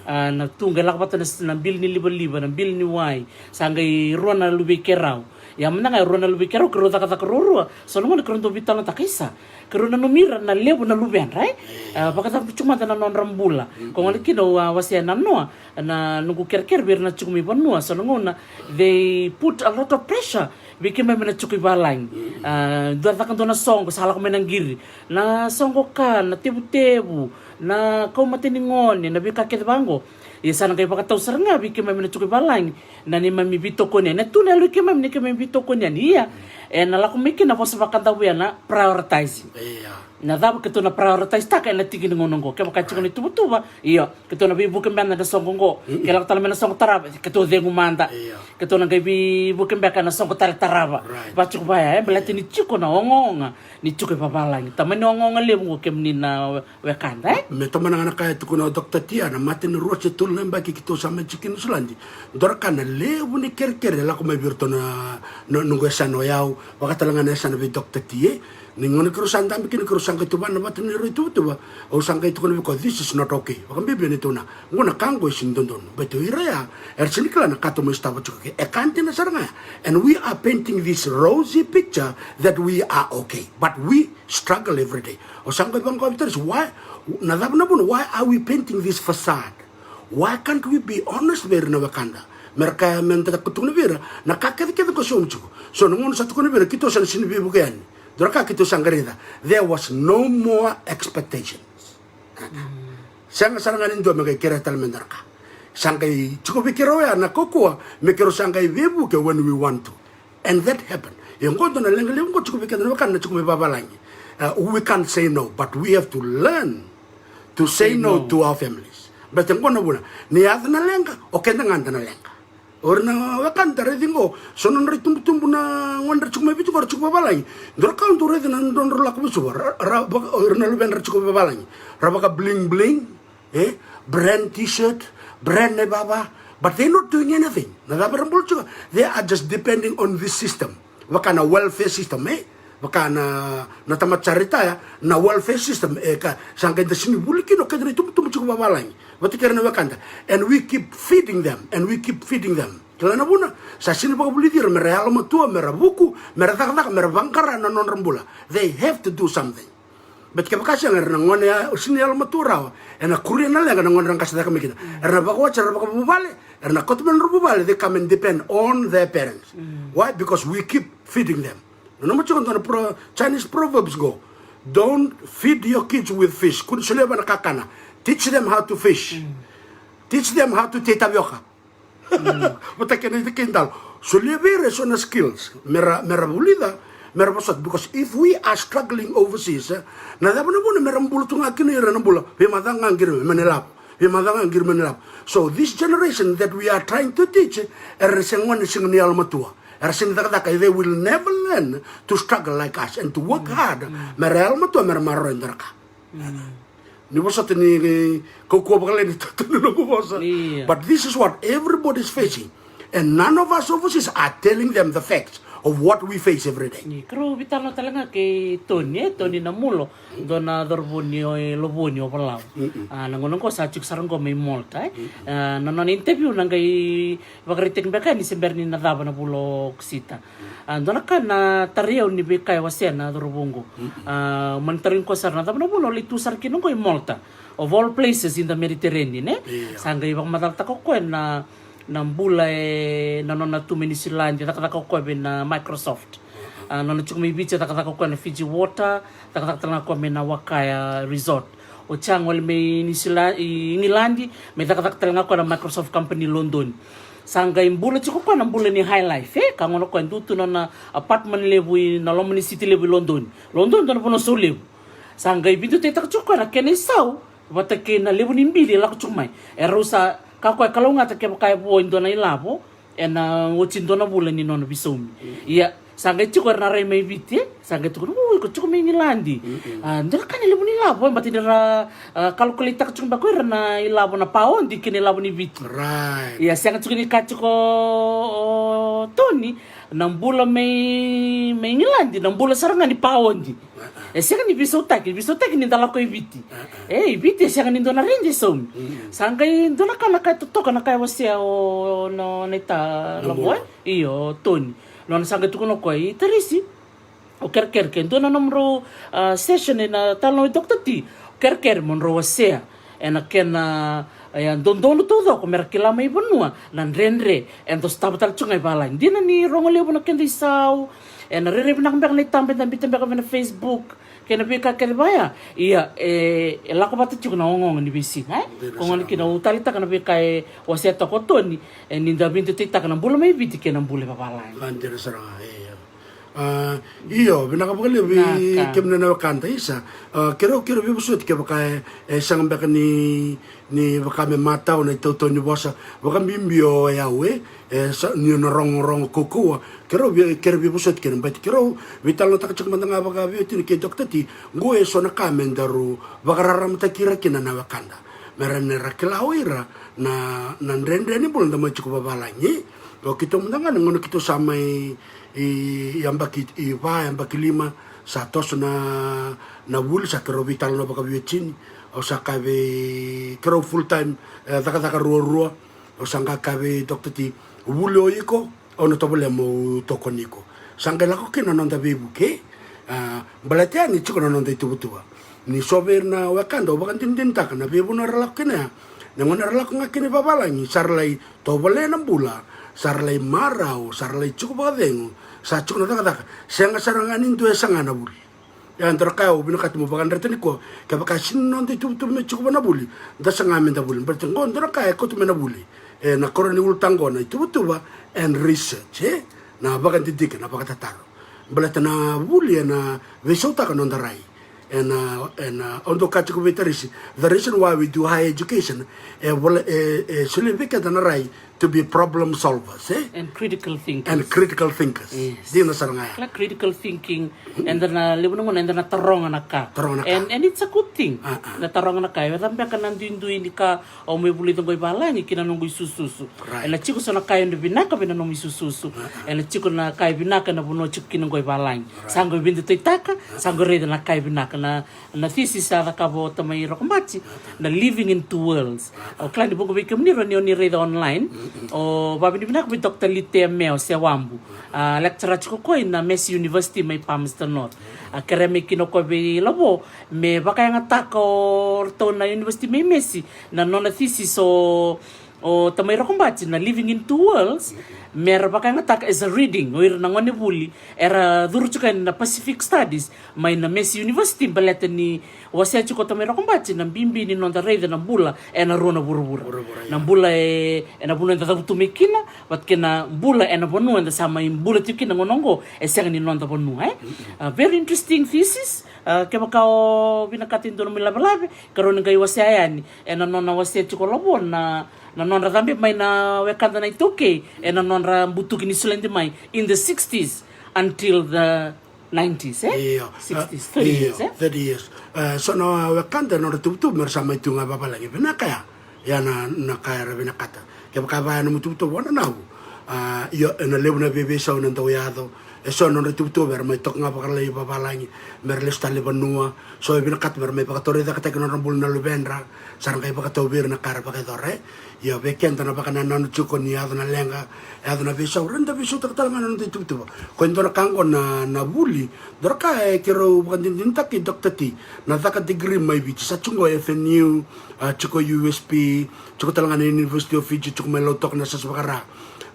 A, na tu qai lako vata na, na bili ni livaliva, na bili ni wai, sa qai rua na luvei keirau. Ia mada ga e rua na luvei keirau, keirau cakacaka ruarua. So na gauna keirau dau veitalanoataka, isa, keirau nanumi ira na levu na luvedra, e? A, vakacava tiko mada na nodra bula. Ko gole kina au a wasea na noa na noqu kerekere vei ira na tiko mai vanua. So na gauna they put a lot of pressure vei keimami na tiko i valagi. A, dua caka dua na soqo sa lako mai na qiri, na soqo ka, na tevutevu, na kau mata ni gone, na veika kece vaqo. Ia sa na qai vakatau sara ga vei keimami na tiko i valagi na neimami veitokoni yani. E tu na yalo i keimami ni keimami veitokoni yani. Ia e na lako mai kina na vosa vakadavu ya na prioritizing. Na cava keitou na prioritize taka ena tiki ni gauna oqo? Kevaka tiko na ituvatuva, io, keitou na veivuke beka na soqo oqo. Ke lako tale mai na soqo tarava, keitou cegu mada. Keitou na qai veivuke beka na soqo tale tarava. Vaka tiko vaya, e, baleta ni tiko na ogaoga ni tiko i vavalagi. Tamani ogaoga levu oqo kemuni na wekada, e? Me tomana ga na ka e tukuna o Doctor T, na mate ni rua se tolu na yabaki keitou sa mai tiko kina Niusiladi. Dua na ka na levu ni kerekere e lako mai vei iratou na, na noqu yasana o yau, vaka tale ga na yasana vei Doctor T, e? Ni gauna keirau sa dabe kina, keirau sa qai tuvana vata na neirau ituvatuva, au sa qai tukuna vei koya, this is not okay. Vakabibi na neitou na, oqo na ka oqo e sega ni dodonu. Baleta o ira ya era sega ni kila na ka tou mai sotava tiko ke. E ka dina sara ga ya. And we are painting this rosy picture that we are okay, but we struggle every day. Au sa qai vaqo vei Teresi, why, na cava na vuna, why are we painting this facade? Why can't we be honest vei ira na wekada? Me ra kaya, me da tukuna vei ira na ka kecekece ko saumi tiko. So na gauna sa tukuna vei ira, keitou sa na sega ni veivuke yani. Dua na ka keitou sa qai raica, there was no more expectations. Sega sara ga ni dua me qai kerea tale me dua na ka. Sa qai tiko vei keirau ya na kaukauwa me keirau sa qai veivuke when we want to. And that happened. Ia oqo dua na leqa levu oqo tiko vei keda na wekada na tiko mai vavalagi. Uh, we can't say no, but we have to learn to say no to our families. Baleta oqo na vuna, ni yaco na leqa, o keda ga da na leqa. O ira na wekada, raici qo, so nodra itubutubu na gone ra tiko mai Viti qo, ra tiko vavalagi. Dou ra kau, dou raica na nodrau lako vasuva, ra, ra vaka, o ira na luvedra ra tiko vavalagi, ra vaka bling bling, e, brand t-shirt, brand na ivava, but they not doing anything. Na cava era bula tiko? They are just depending on this system. Vaka na welfare system, e? Vaka na, na tamata sa retire, na welfare system, e ka, sa qai da sini vuli kina o keda na itubutubu tiko vavalagi vata kei ira na wekada. And we keep feeding them, and we keep feeding them. Kila na vuna? Sa sini vakavulici ira me ra yalomatua, me ra vuku, me ra cakacaka, me ra vaqara na nodra bula. They have to do something. But kevaka sega, era na gone ya, sini yalomatua rawa, ena kuria na leqa na gone ra qai caka mai kina. Era na vakawati, era na vakavuvale, era na kauta mai na nodra vuvale, they come and depend on their parents. Why? Because we keep feeding them. Nanuma tiko dua na pro-, Chinese proverbs qo. Don't feed your kids with fish. Kua ni solia vua na kakana. Teach them how to fish. Teach them how to tei tavioka. Vata kei na ita kei dalo. Solia vei ira eso na skills me ra, me ra vulica, me ra vosota. Because if we are struggling overseas, e, na cava na vuna me ra bula tu ga kina ira na bula veimacawa ga qiri mai na ilavo? Veimacawa ga qiri mai na ilavo. So this generation that we are trying to teach, e, era se gone sega ni yalomatua, era sega ni cakacaka, they will never learn to struggle like us and to work hard. Me ra yalomatua, me ra maroroi dua na ka. Ni vosota ni, ni kaukauwa vakalailai ni tautau ni noqu vosa. But this is what everybody is facing. And none of us overseas are telling them the facts of what we face every day. Ni keirau veitalanoa tale ga kei Toni, e, Toni Namulo, dua na cauravou ni, e, Lovoni, Ovalau. A, na gauna qo sa tiko sara qo mai Malta, e. A, na nona interview na qai vakaraitaki beka ni se bera ni na cava na vula o Okosita. A, dua na ka na tarai au ni veika e wasea na cauravou qo. A, mani tarai koya sara na cava na vula o lai tu sara kina qo i Malta, of all places in the Mediterranean, e? Sa qai vakamacalataka o koya na, na bula, e, na nona tu mai Niusiladi, e cakacaka o koya vei na Microsoft. A, nona tiko mai Viti, e cakacaka o koya na Fiji Water, cakacaka tale ga o koya mai na Wakaya Resort. Oti a gole mai Niusiladi, i Igiladi, me cakacaka tale ga o koya na Microsoft company i Lodoni. Sa qai bula tiko o koya na bula ni high life, e? Ka gauna o koya e dua tu nona apartment levu i na loma ni city levu i Lodoni. Lodoni dua na vanua sau levu. Sa qai veidutaitaka tiko o koya na kena isau vata kei na levu ni bili e lako tiko mai. E rau sa, ka o koya e kalougata kevaka e vo e dua na ilavo ena oti dua na vula ni nona veisaumi. Ia, sa qai tiko era na rai mai Viti, e? Sa qai tukuna, "Ui, ko tiko mai Igiladi. A, dua na ka na levu ni ilavo, e, baleta ni ra, a, calculate-taka tiko beka o ira na ilavo na paodi kei na ilavo ni Viti." Ia, sega tiko ni kaya tiko o, o Toni, na bula mai, mai Igiladi, na bula sara ga ni paodi. E sega ni veisautaki, veisautaki ni da lako i Viti. E, i Viti e sega ni dua na rede e saumi. Sa qai dua na ka na ka e totoka na ka e wasea o, no, na ita lavo, e? Io, o Toni. Nona sa qai tukuna o koya, i Tarisi, au kerekere ke dua na nomudrau, a, session ena talanoa i Doctor T, au kerekere mo drau wasea ena kena, e, dodonu taucoko me ra kila mai vanua na dredre eda sotava tale tiko ga i valagi. Dina ni rogo levu na keda isau, ena rairai vinaka beka na itaba eda biuta beka vei na Facebook kei na veika kece vaya. Ia, e, e lako vata tiko na ogaoga ni veisiga, e? Ko gona kina au taleitaka na veika e wasea toka o Toni, e, ni da veidutaitaka na bula mai Viti kei na bula i vavalagi. A, dina sara ga, e, ia. A, io, vinaka vakalevu vei kemuni na wekada, isa. A, keirau, keirau veivosoti kevaka e, e sega beka ni, ni vaka me matau na itautau ni vosa, vakabibi o yau, e, e sa, ni na rogorogo kaukauwa. Keirau vei, keirau veivosoti kina, baleta keirau veitalanoataka tiko mada ga vakaveiwatini kei Doctor T, qo e so na ka me daru vakararamataki ira kina na wekada. Me ra, me ra kila o ira na, na dredre ni bula da mai tiko vavalagi. O keitou mada ga na gauna keitou sa mai i, i yabaki i va, yabaki lima, sa toso na, na vuli, sa keirau veitalanoa vakaveiwatini. Au sa kaya vei keirau full time, e, cakacaka ruarua. Au sa qai kaya vei Doctor T, vuli o iko, au na tovolea meu tokoni iko. Sa qai lako kina na noda veivuke, a, baleta ya ni tiko na noda ituvatuva. Ni so vei ira na wekada au vakadinadinataka na veivanua era lako kina ya, na gauna era lako ga kina i vavalagi, sa ra lai tovolea na bula, sa ra lai marau, sa ra lai tiko vakacegu, sa tiko na cakacaka, sega sara ga ni dua e saga na vuli. Ia, dua na ka au vinakata meu vakadreta nikua, kevaka sega ni noda ituvatuva me tiko vua na vuli, da saga me da vuli. Baleta qo dua na ka e kauta mai na vuli, e, na koro ni ulutaga qo na ituvatuva and research, e, na vakadidike, na vakatataro. Baleta na vuli ena veisautaka noda rai. Ena, ena, au dau kaya tiko vei Tarisi, the reason why we do higher education, e vola, e, e solia vei keda na rai to be problem solvers, eh? And critical thinkers. And critical thinkers. Yes. Dina sara ga ya. Kila critical thinking, eda na levu na gauna eda na taroga na ka. Taroga na ka. And, and it's a good thing. Ah, ah. Na taroga na ka, e vaka beka na duidui ni ka au mai vulica qo i valagi ki na noqu isususu. Right. Ena tiko so na ka e vinaka vei na nomu isususu. Ah, ah. Ena tiko na ka e vinaka ena vanua tiko kina qo i valagi. Right. Sa qo e viditoitaka, sa qo e raica na ka e vinaka na na thesis a cakava o Tamai Rokobati, na Living in Two Worlds. Au kila ni vuqa vei kemuni rawa ni oni raica online. O vakavinavinaka vei Doctor Litea Meo Sewabu, a lecturer tiko o koya na Massey University mai Palmerston North. A kerea mai kina o koya vei Lavo me vakayagataka o ratou na university mai Massey na nona thesis o o Tamai Rokobati na Living in Two Worlds, me ra vakayagataka as a reading o ira na gonevuli era curu tiko yani na Pacific Studies mai na Massey University, baleta ni wasea tiko o Tamai Rokobati na bibi ni noda raica na bula ena rua na vuravura. Vuravura, na bula e, ena vanua eda cavutu mai kina, vata kei na bula ena vanua eda sa mai bula tiko kina gauna oqo, e sega ni noda vanua, e? A very interesting thesis. A, kevaka o vinakata e dua na mai lavelave, ka rawa ni qai wasea yani ena nona wasea tiko o Lavo na na nodra cabe mai na wekada na iTaukei ena nodra butuki ni sulede mai in the sixties until the nineties, e? Io. Sixties, thirty years, e? Thirty years. E, so na wekada na nodra tuvatuva me ra sa mai tu ga vavalagi, vinaka ya. Ia na, na ka era vinakata. Kevaka e vaya na nomu tuvatuva, o na nau. A, io, ena levu na veiveisau na dau yaco. E so na nodra tuvatuva era mai toka ga vakalai vavalagi, me ra lesu tale vanua. So e vinakata me ra mai vakatorocaketaki nodra bula na luvedra. Sa ra qai vakatau vei ira na ka era vakayacora, e? Ia vei keda na vakanananu tiko ni yaco na leqa, yaco na veisau, rawa ni da veisautaka tale ga na noda ituvatuva. Ko e dua na ka oqo na, na vuli, dua na ka e keirau vakadinadinataki, Doctor T, na caka degree mai Viti, sa tiko qo FNU, a, tiko USP, tiko tale ga na University of Fiji, tiko mai Lautoka na Sasavakara.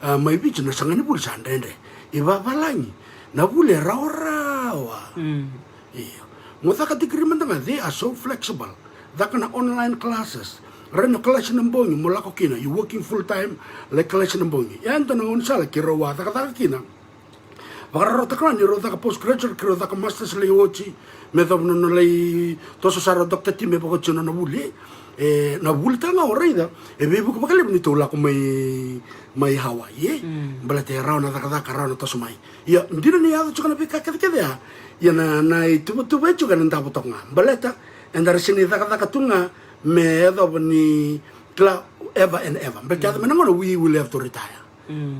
A, mai Viti na saga ni vuli sa dredre. I vavalagi na vuli e rawarawa. Io. Mo caka degree mada ga, they are so flexible. Caka na online classes. Rai na kalasi na bogi mo lako kina, you working full time, lai kalasi na bogi. Ia e dua na gaunisala keirau a cakacaka kina. Vakarautaka ni rau caka postgraduate, keirau caka masters lai oti, me yacova na nona lai toso sara o Doctor T me vakaoti na nona vuli. E, na vuli tale ga o raica e veivuke vakalevu ni tou lako mai, mai Hawaii, e? Baleta e rawa na cakacaka, rawa na toso mai. Ia, dina ni yaco tiko na veika kecekece ya. Ia na, na ituvatuva e tiko ena davo toka ga. Baleta eda ra sega ni cakacaka tu ga me yacova ni kila ever and ever. Baleta yaco mai na gauna we will have to retire.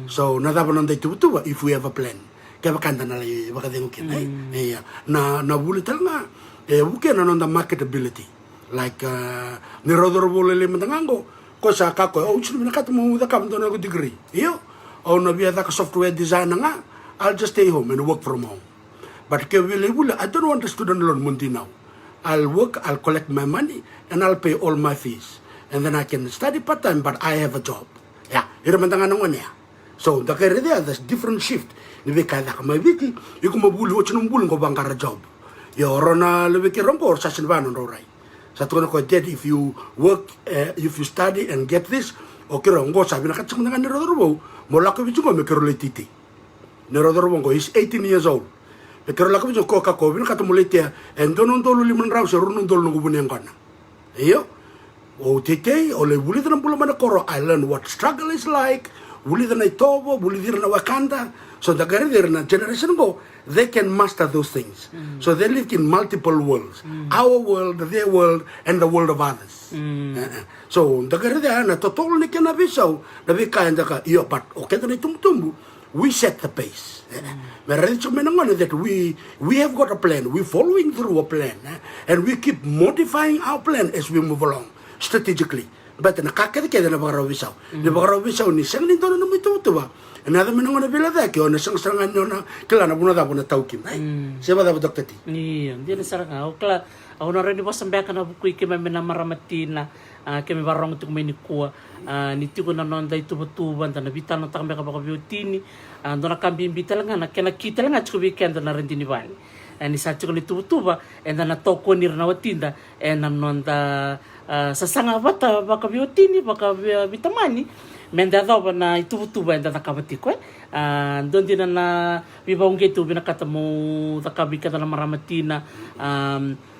So na cava na noda ituvatuva if we have a plan? Kevaka eda na lai vakacegu kina, e? Ia, na, na vuli tale ga e vukea na noda marketability. Like, a, ni rau cauravou lailai mada ga oqo, ko sa kaya o koya, au sega ni vinakata meu cakava dua na noqu degree. Io, au na via caka software designer ga, I'll just stay home and work from home. But ke via lai vuli, I don't want a student loan, mo dinau. I'll work, I'll collect my money, and I'll pay all my fees. And then I can study part-time, but I have a job. Ia, ira mada ga na gone ya. So da qai raica ya, there's different shift. Ni veika e caka mai Viti, iko mo vuli, oti nomu vuli qo vaqara job. Ia o rau na luvei keirau qo, o rau sa sega ni vaya nodrau rai. Sa tukuna o koya, Dad, if you work, e, if you study and get this, o keirau qo sa vinakata tiko mada ga ni rau cauravou mo lako i Viti qo me keirau lai teitei. Ni rau cauravou qo, he's eighteen years old. Me keirau lako i Viti qo, ka ko vinakata mo lai tea e dua na udolu lima na drau se rua na udolu noqu vuni yaqona. Io. Au teitei, au lai vulica na bula mai na koro, I learn what struggle is like, vulica na itovo, vulica ira na wekada. So da qai raica ira na generation qo, they can master those things. So they live in multiple worlds. Our world, their world, and the world of others. E, e. So da qai raica ya na totolo ni kena veisau, na veika eda kaya, io, but o keda na itubutubu, we set the pace. E, e. Me raica tiko mai na gone that we, we have got a plan. We following through a plan, e? And we keep modifying our plan as we move along strategically. Baleta na ka kecekece na vakarau veisau. Na vakarau veisau ni sega ni dua na nomu ituvatuva, ena yaco mai na gauna veilecayaki, o na sega sara ga ni o na kila na vanua cava o na tau kina, e? Se vakacava, Doctor T? Io, dina sara ga. Au kila, au na rawa ni vosa beka ena vuku i keimami na marama tina, a, keimami vakarorogo tiko mai nikua. A, ni tiko na noda ituvatuva, da na veitalanoataka beka vakaveiwatini. A, dua na ka bibi tale ga, na kena ki tale ga tiko vei keda na radini vale. E, ni sa tiko na ituvatuva, eda na tokoni ira na watida ena noda, a, sasaga vata vakaveiwatini, vakaveitamani, meda yacova na ituvatuva eda cakava tiko, e. A, dua dina na veivakauqeti au vinakata meu cakava vei keda na marama tina, a,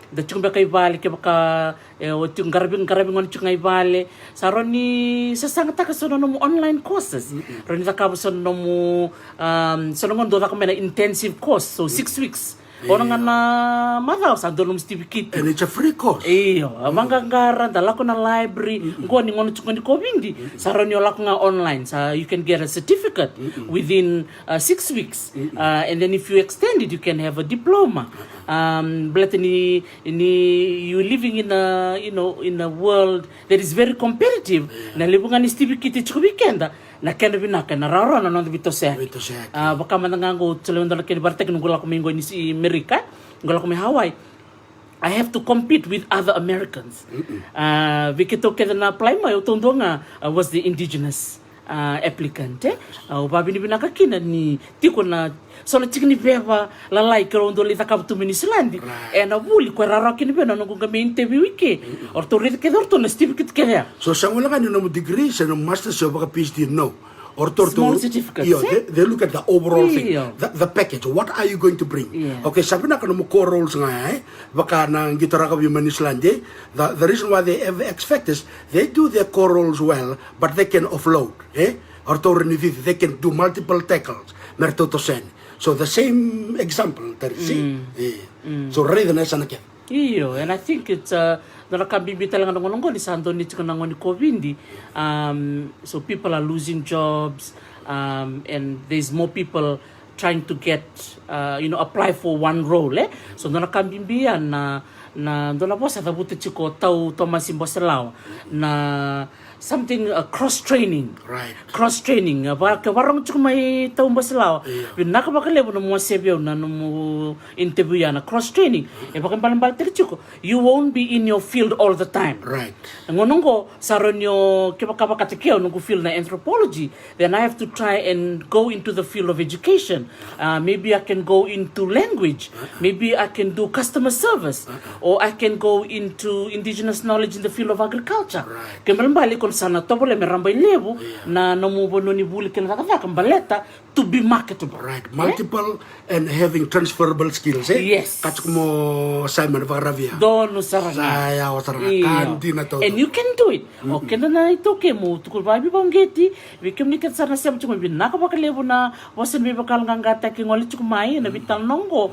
Da tiko beka i vale, kevaka e o tiko qaravi, qaravi gone tiko ga i vale, sa rawa ni sasagataka so na nomu online courses. Rawa ni cakava so na nomu, um, so na gauna dau caka mai na intensive course, so six weeks. Ono ga na macawa sa dua nomu certificate. And it's a free course. Io, a vaqaqara, da lako na library. Qo ni gauna tiko ni COVID, sa rawa ni o lako ga online, sa you can get a certificate within uh, six weeks. Uh, and then if you extend it, you can have a diploma. Um, baleta ni, ni you living in a, you know, in a world that is very competitive. Na levu ga ni certificate tiko vei keda, na kena vinaka na rawarawa na noda veitosoyaki. Veitosoyaki. Uh, vaka mada ga qo, tale mada na kena vakaraitaki noqu lako mai qo ni si Amerika, qo lako mai Hawaii. I have to compete with other Americans. Uh, vei keitou kece na apply mai, o taudua ga, uh, was the indigenous uh, applicant, e? Uh, au vakavinavinaka kina ni tiko na so na tiki ni veva lalai ke rau dau lai cakava tu mai Niusiladi. Right. Ena vuli ko e rawarawa kina vei au na noqu qai mai interview i ke. O ratou raica kece o ratou na certificate kece ya. So sa gole ga ni nomu degree, se nomu masters, se o vaka PhD, no. O ratou, small certificates, io, eh? They, they look at the overall thing, io, the, the package. What are you going to bring? Yeah. Okay, sa vinaka nomu core roles ga ya, e? Vaka na qito rakavi mai Niusiladi, e? The, the reason why they have X factors, they do their core roles well, but they can offload, e? O ratou rawa ni cici, they can do multiple tackles me ratou toso yani. So the same example that you see. So raica na yasana kece. Io, and I think it's, uh, dua na ka bibi tale ga na gauna oqo ni sa donu tiko na gauna ni COVID. Um, so people are losing jobs, um, and there's more people trying to get, uh, you know, apply for one role, e? So dua na ka bibi ya na, na dua na vosa e cavuta tiko o Tau Tomasi Boselawa, na something, uh, cross training. Right. Cross training. Uh, va, ke vakarorogo tiko mai Tau Boselawa. Io. Vinaka vakalevu nomu wasea vei au na nomu interview ya na cross training. E vakaibalebaletaki tiko, you won't be in your field all the time. Right. Na gauna oqo sa rawa ni o, kevaka vakataki au noqu field na anthropology, then I have to try and go into the field of education. Uh, maybe I can go into language. Maybe I can do customer service. Or I can go into indigenous knowledge in the field of agriculture. Right. Kena ibalebale iko na sa na tovolea me rabailevu na nomu vanua ni vuli kei na cakacaka baleta to be marketable. Right. Eh? Multiple and having transferable skills, e? Yes. Ka tiko mo Simon vakaravia. Donu sara ga. Sa yawa sara ga. Io. Ka dina taucoko. And you can do it. O keda na iTaukei, meu tukuna vakavakauqeti vei kemuni kece sara na sema tiko mai, vinaka vakalevu na vosa ni veivakayaloqaqataki gole tiko mai na veitalanoa oqo.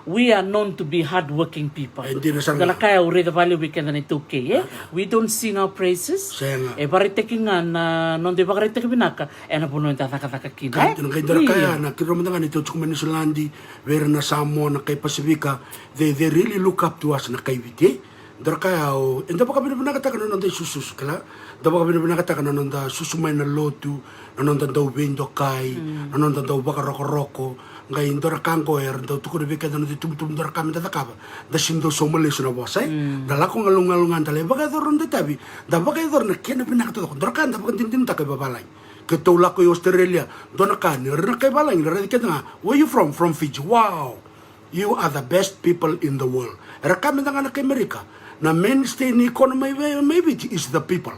We are known to be hardworking people. E dina sara ga. Dua na ka au raica vakalevu vei keda na iTaukei, e? We don't sing our praises. Sega. E vakaraitaki ga na noda ivakaraitaki vinaka ena vanua eda cakacaka kina, e? Ka dina, qai dua na ka ya na keirau mada ga na iTaukei tiko mai Niusiladi, vei ira na Samoa, na kai Pasifika, they, they really look up to us na kai Viti, e? Dua na ka ya au, eda vakavinavinakataka na noda isususu, kila? Da vakavinavinakataka na noda susu mai na lotu, na noda dau veidokai, na noda dau vakarokoroko. Qai dua na ka oqo era dau tukuna vei keda na noda itubutubu, dua na ka meda cakava, da sega ni dau sauma lesu na vosa, e? Da lako galugalu ga, da lai vakayacora na noda itavi, da vakayacora na kena vinaka taucoko. Dua na ka da vakadinadinataka i vavalagi. Keitou lako i Australia, dua na ka ni ira na kai valagi era raici keda ga, "Where you from?" "From Fiji." "Wow, you are the best people in the world." Era kaya mada ga na kai Amerika, na mainstay ni economy mai, mai Viti is the people.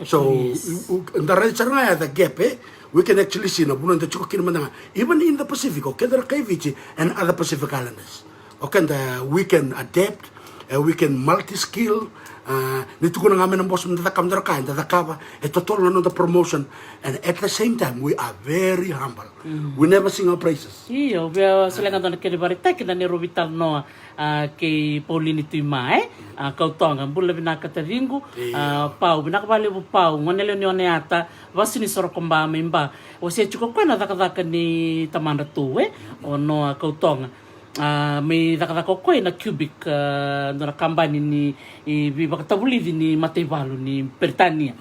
So, u-, u-, da raica sara ga ya the gap, e? We can actually see na vanua da tiko kina mada ga, even in the Pacific, o keda na kai Viti and other Pacific Islanders. O keda, we can adapt, e, we can multi-skill. A, ni tukuna ga mai na boss meda cakava dua na ka, eda cakava, e totolo na noda promotion. And at the same time, we are very humble. We never sing our praises. Io, via solega dua na kena ivakaraitaki na neirau veitalanoa, a, kei Pauline Tuima, e? A, Kautoga, bula vinaka taciqu. Io. A, Pau, vinaka vakalevu Pau, gone lewe ni Oneata, vasu ni Sorokoba mai Ba. Wasea tiko o koya na cakacaka ni tamadratou, e? O Noa Kautoga. A, mai cakacaka o koya na Cubic, a, dua na kabani ni, i, veivakatavulici ni mataivalu ni Peritania.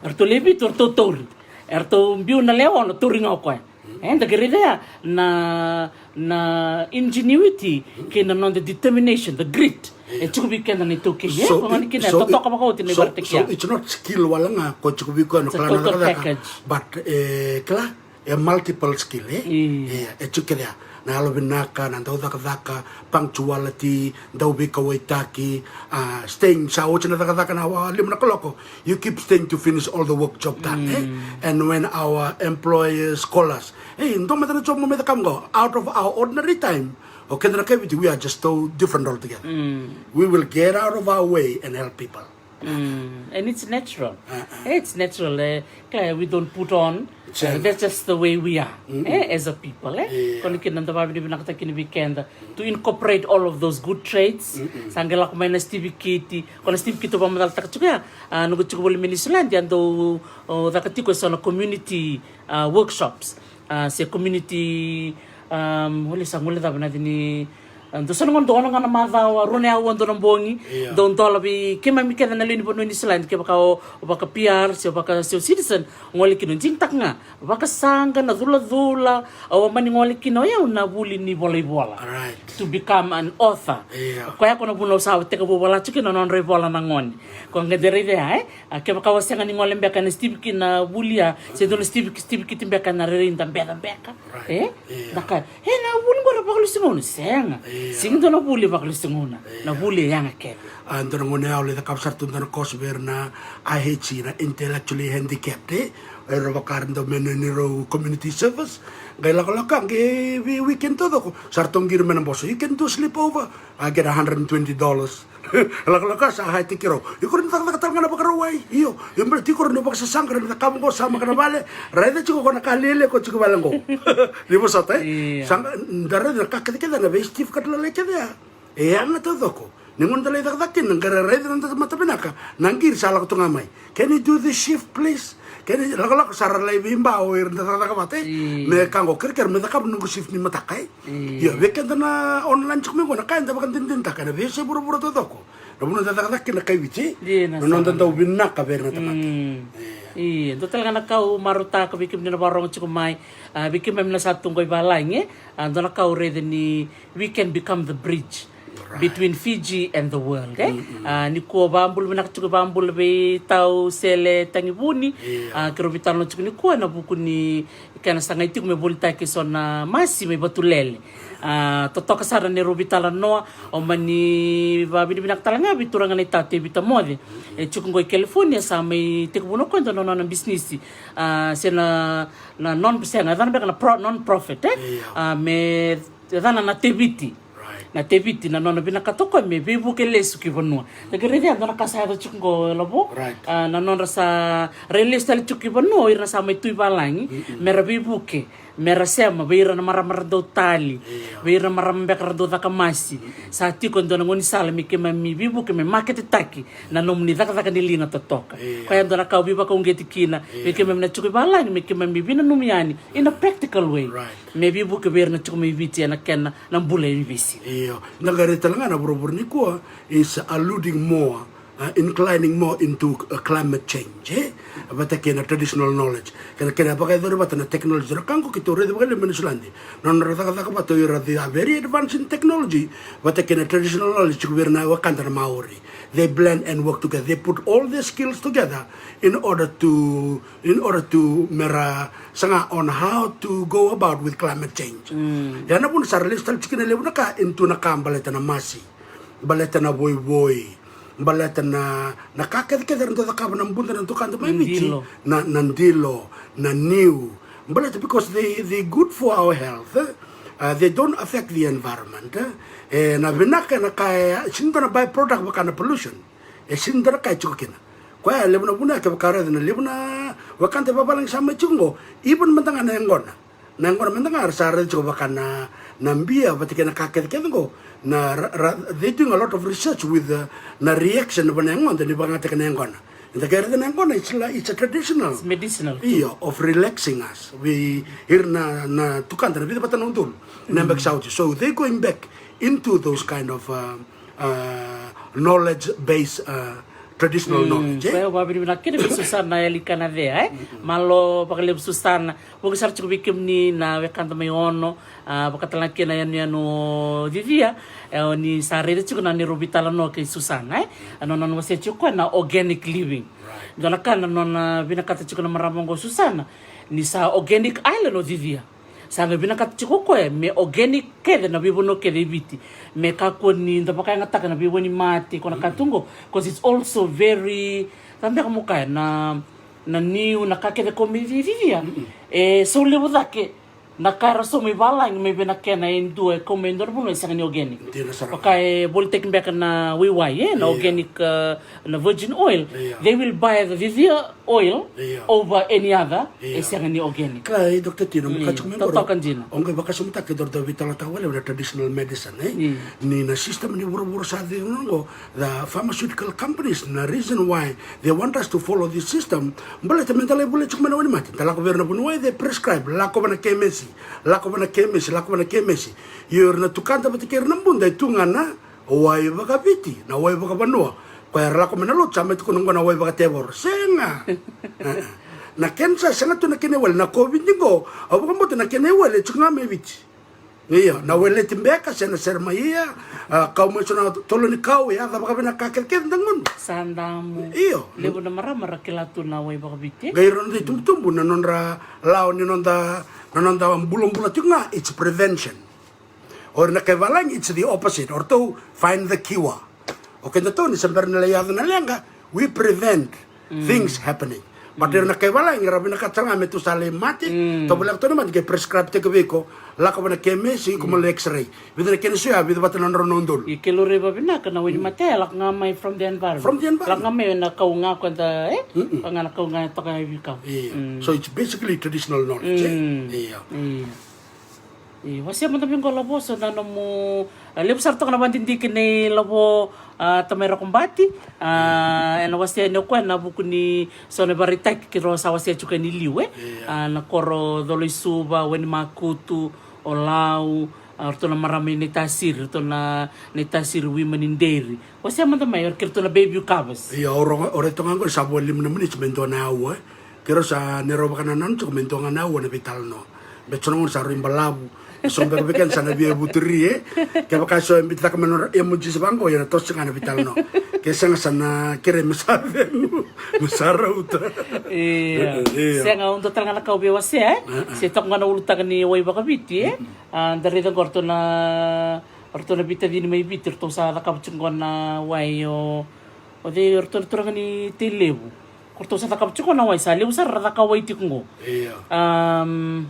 Eratou lewe vitu, eratou tauri. Eratou biu na lewe ono, tauri ga o koya. E, da qai raica ya na, na ingenuity kei na noda determination, the grit. E tiko vei keda na iTaukei, e? So, ko gani kina, so, e totoka vakaoti na so, ivakaraitaki so ya. It's not skill wale ga ko tiko vei koya na, it's a total package. But, e, kila, e multiple skill, e? Io. E, e tiko kece ya. Na yalovinaka, na dau cakacaka, punctuality, dau veikauwaitaki, a, staying, sa oti na cakacaka na, a, lima na kaloko. You keep staying to finish all the work job done, e? And when our employers call us, "Hey, dua mada na job mo mai cakava qo," out of our ordinary time, O keda na kai Viti, we are just so different altogether. We will get out of our way and help people. Mm, and it's natural. It's natural. Eh, kaya, we don't put on. Uh, that's just the way we are, eh, as a people. Eh? Ko ni kina da vavinavinakataki ni weekend to incorporate all of those good traits. Sa qai lako mai na stivikiti. Ko na stivikiti o vakamacalataka tiko ya, a, noqu tiko voli mai Niusiladi, a dau, o, caka tiko e so na community, a, workshops. A, se community, um, voli sa gole cava na cini, a, dau sa na gona dau ono ga na macawa, rua na aua dau na bogi. Dau dola vei keimami kece na lewe ni vanua ni Niusiladi, kevaka o, o vaka P R, se o vaka se o citizen, gole kina o digitaka ga vakasaqa, na culacula, au a mani gole kina o yau na vuli ni volaivola. To become an author. Koya ko na vuna au sa tekivu vola tiko kina na nodra ivola na gone. Ko qai de raica ya, e? A, kevaka o sega ni gole beka na stivikiti na vuli ya, se dua na stivikiti, stivikiti beka na rairai da beca beka. E? Da kaya, e, na vuli qo era vakalusi gauna, sega. Sega ni dua na vuli vakalusi gauna. Na vuli e yaga kece. A, dua na gauna au lai cakava sara tu dua na course vei ira na I H C, na intellectually handicapped, e? Era vaka era dau mai na neirau community service. Qai lakolako qai vei weekend taucoko. Sa ratou qiri mai na boso, you can do sleepover. I get a hundred and twenty dollars. Lakolako sa high tiki rau. Iko na cakacaka tale ga na Vakarauwai. Io, io, bale tiko rau na vakasasaqa na cakava qo, sa maka na vale. Raica tiko ko na ka lele ko tiko vale qo. Ni vosota, e? Sa da raica na ka kecekece na vei Steve ka lalai kece ya. E yaga taucoko. Ni gauna da lai cakacaka kina, qai ra raica na tamata vinaka, na qiri sa lako tu ga mai. Can you do this shift, please? Can you, lakolako sa ra lai veiba o ira da cakacaka vata, e? Me ka qo, kerekere me cakava noqu shift ni mataka, e? Io, vei keda na online tiko mai qo, na ka eda vakadinadinataka ena veiyasai vuravura taucoko. Na vanua da cakacaka kina na kai Viti, na noda dau vinaka vei ira na tamata. Io, dua tale ga na ka au marautaka vei kemuni na vakarorogo tiko mai, a, vei keimami na sa tu qo i valagi, e? A, dua na ka au raica ni we can become the bridge between Fiji and the world, e? A, nikua vakabula vinaka tiko, vakabula vei Tau Sele Tagivuni. A, keirau veitalanoa tiko nikua ena vuku ni kena sagai tiko me volitaki e so na masi mai Vatulele. A, totoka sara na neirau veitalanoa, au mani vakavinavinaka tale ga vei turaga na i Tau Tevita Moce. E tiko qo i California, sa mai tekivuna o koya e dua na nona bisinisi. A, se na, na non, sega, e yacana beka na pro-, non-profit, e? A, me yacana na Teviti. Na Teviti, na nona vinakata o koya me veivuke lesu ki vanua. Da qai raica e dua na ka sa yaco tiko qo, Lavo. A, na nodra sa rai lesu tale tiko ki vanua o ira na sa mai tu i valagi, me ra veivuke, me ra sema vei ira na marama ra dau tali, vei ira na marama beka ra dau caka masi. Sa tiko e dua na gaunisala me keimami veivuke me maketetaki na nomuni cakacaka ni liga totoka. Koya e dua na ka au veivakauqeti kina vei keimami na tiko i valagi, me keimami veinanumi yani in a practical way. Me veivuke vei ira na tiko mai Viti ena kena na bula e veisiga. Io, da qai raica tale ga na vuravura nikua is alluding more, uh, inclining more into, uh, climate change, e? Vata kei na traditional knowledge. Kena, kena vakayacori vata na technology, na ka qo keitou raica vakalevu mai Niusiladi. Na nodra cakacaka vata o ira, they are very advanced in technology. Vata kei na traditional knowledge tiko vei ira na wekada na Maori. They blend and work together. They put all their skills together in order to in order to me ra saga on how to go about with climate change. Ia na vuna sa ra lesu tale tiko kina e levu na ka, into na ka baleta na masi, baleta na voivoi, baleta na, na ka kecekece era dau cakava na buda na tukada mai Viti, na, na dilo, na niu, baleta because they, they good for our health, eh? Uh, they don't affect the environment, eh? E na vinaka na ka e, e sega ni dua na byproduct vaka na pollution. E sega ni dua na ka e tiko kina. Koya e levu na vuna, kevaka o raica na levu na wekada e vavalagi sa mai tiko qo, even mada ga na yaqona. Na yaqona mada ga era sa raica tiko vaka na, na bia vata kei na ka kecekece qo. Na ra, ra, they doing a lot of research with, uh, na reaction va na yagoda ni vakayagataki na yaqona. Eda qai raica na yaqona, it's la, it's a traditional. It's medicinal. Io, of relaxing us. Vei ira na, na tukada na vica vata na udolu na yabaki sa oti. So they going back into those kind of, uh, uh, knowledge base, uh, traditional knowledge, e? Koya au vakavinavinaka kina vei Susana Yalikana Cea, e? Malo vakalevu Susana. Vuki sara tiko vei kemuni na wekada mai Ono, a, vakatale ga kina yanuyanu o Cicia, e, o ni sa raica tiko na neirau veitalanoa kei Susana, e? A nona, nona wasea tiko koya na organic living. Dua na ka na nona vinakata tiko na marama oqo Susana, ni sa organic island o Cicia. Sa qai vinakata tiko o koya me organic kece na veivanua kece e Viti, me kakua ni da vakayagataka na veiwainimate, ko na ka tu qo, 'cause it's also very, sa beka mo kaya na, na niu, na ka kece ko mai Cicia. E sau levu cake Na ka era sauma i valagi mai vei na kena e dua e kau mai e dua na vanua e sega ni organic. Dina sara. Vaka e volitaki beka na waiwai, e, na, io, organic, uh, na virgin oil. Io. They will buy the, the, the oil, io, over any other, io, e sega ni organic. Kila, e, Doctor Tino, mm, ka tiko mai qori, totoka dina. O qai vakasamataka kei dou, dou veitalanoataka vakalevu na traditional medicine, e? Mm. Ni na system ni vuravura sa cici qo, the pharmaceutical companies, na reason why they want us to follow this system, baleta me da lai volia tiko mai na wainimate, da lako vei ira na vuniwai, they prescribe, lako va na kemesi, lako va na kemesi, lako va na kemesi. Io, ira na tukada vata kei ira na buda e tu ga na wai vakaviti, na wai vakavanua. Koya era lako mai na lotu sa mai tukuna qo na wai vakatevoro. Sega. E, e. Na cancer, sega tu na kena iwali, na COVID qo, au vakabauta na kena iwali e tiko ga mai Viti. Io, na weleti beka se na sere mai ia, a, kau mai so na tolo ni kau, e yaca vakavinaka kecekece da gunu. Sa damu. Io. Levu na marama ra kila tu na wai vakaviti. Qai ira noda itubutubu, na nodra lawa ni noda, na noda bulabula tiko ga, it's prevention. O ira na kai valagi, it's the opposite. O ratou find the cure. O kedatou ni se bera ni lai yaco na leqa, we prevent things happening. But ira na kai valagi, ra vinakata sara ga me tou sa lai mate, tou voleka tou na mate, qai prescribe-taki vei iko, lako va na kemesi, iko mo lai x-ray. Vica na kena soya, vica vata na drau na udolu. Io, ke laurai vakavinaka na wainimate, e lako ga mai from the environment. From the environment. Lako ga mai na kau ga ko da, e? Ka ga na kau ga e toka e veikau. Io. So it's basically traditional knowledge, e? Io. Io. Io, wasea mada mai qo Lavo, so na nomu, a, levu sara toka na vakadidike nei Lavo, a, Tamai Rakobati, a, ena wasea yani o koya ena vuku ni so na ivakaraitaki keirau sa wasea tiko yani liu, e? Io. A, na koro Colo-i-Suva, Wainimakutu, Olau, a, ratou na marama i Naitasiri, ratou na Naitasiri Women in Dairy. Wasea mada mai, o ira kei ratou na baby covers. Io, au rai toka ga qo sa vo lima na miniti me dua na aua, e? Keirau sa neirau vakanananu tiko me dua ga na aua na veitalanoa. Baleta so na gauna sa rui balavu. So beka vei keda sa na via vuturi, e. Kevaka so e biuta cake mai na nodra emojis vaqo, ia na toso ga na veitalanoa. Ke sega sa na kerei me sa cegu, me sa rauta. Io. Io. Sega, au dua tale ga na ka au via wasea, e. E, e. Se toka ga na ulutaga ni wai vakaviti, e. A, da raica qo ratou na, ratou na veitacini mai Viti, ratou sa cakava tiko qo na wai o, o cei, ratou na turaga ni Tailevu. Ko ratou sa cakava tiko na wai, sa levu sara ra cakava wai tiko qo. Io. Am,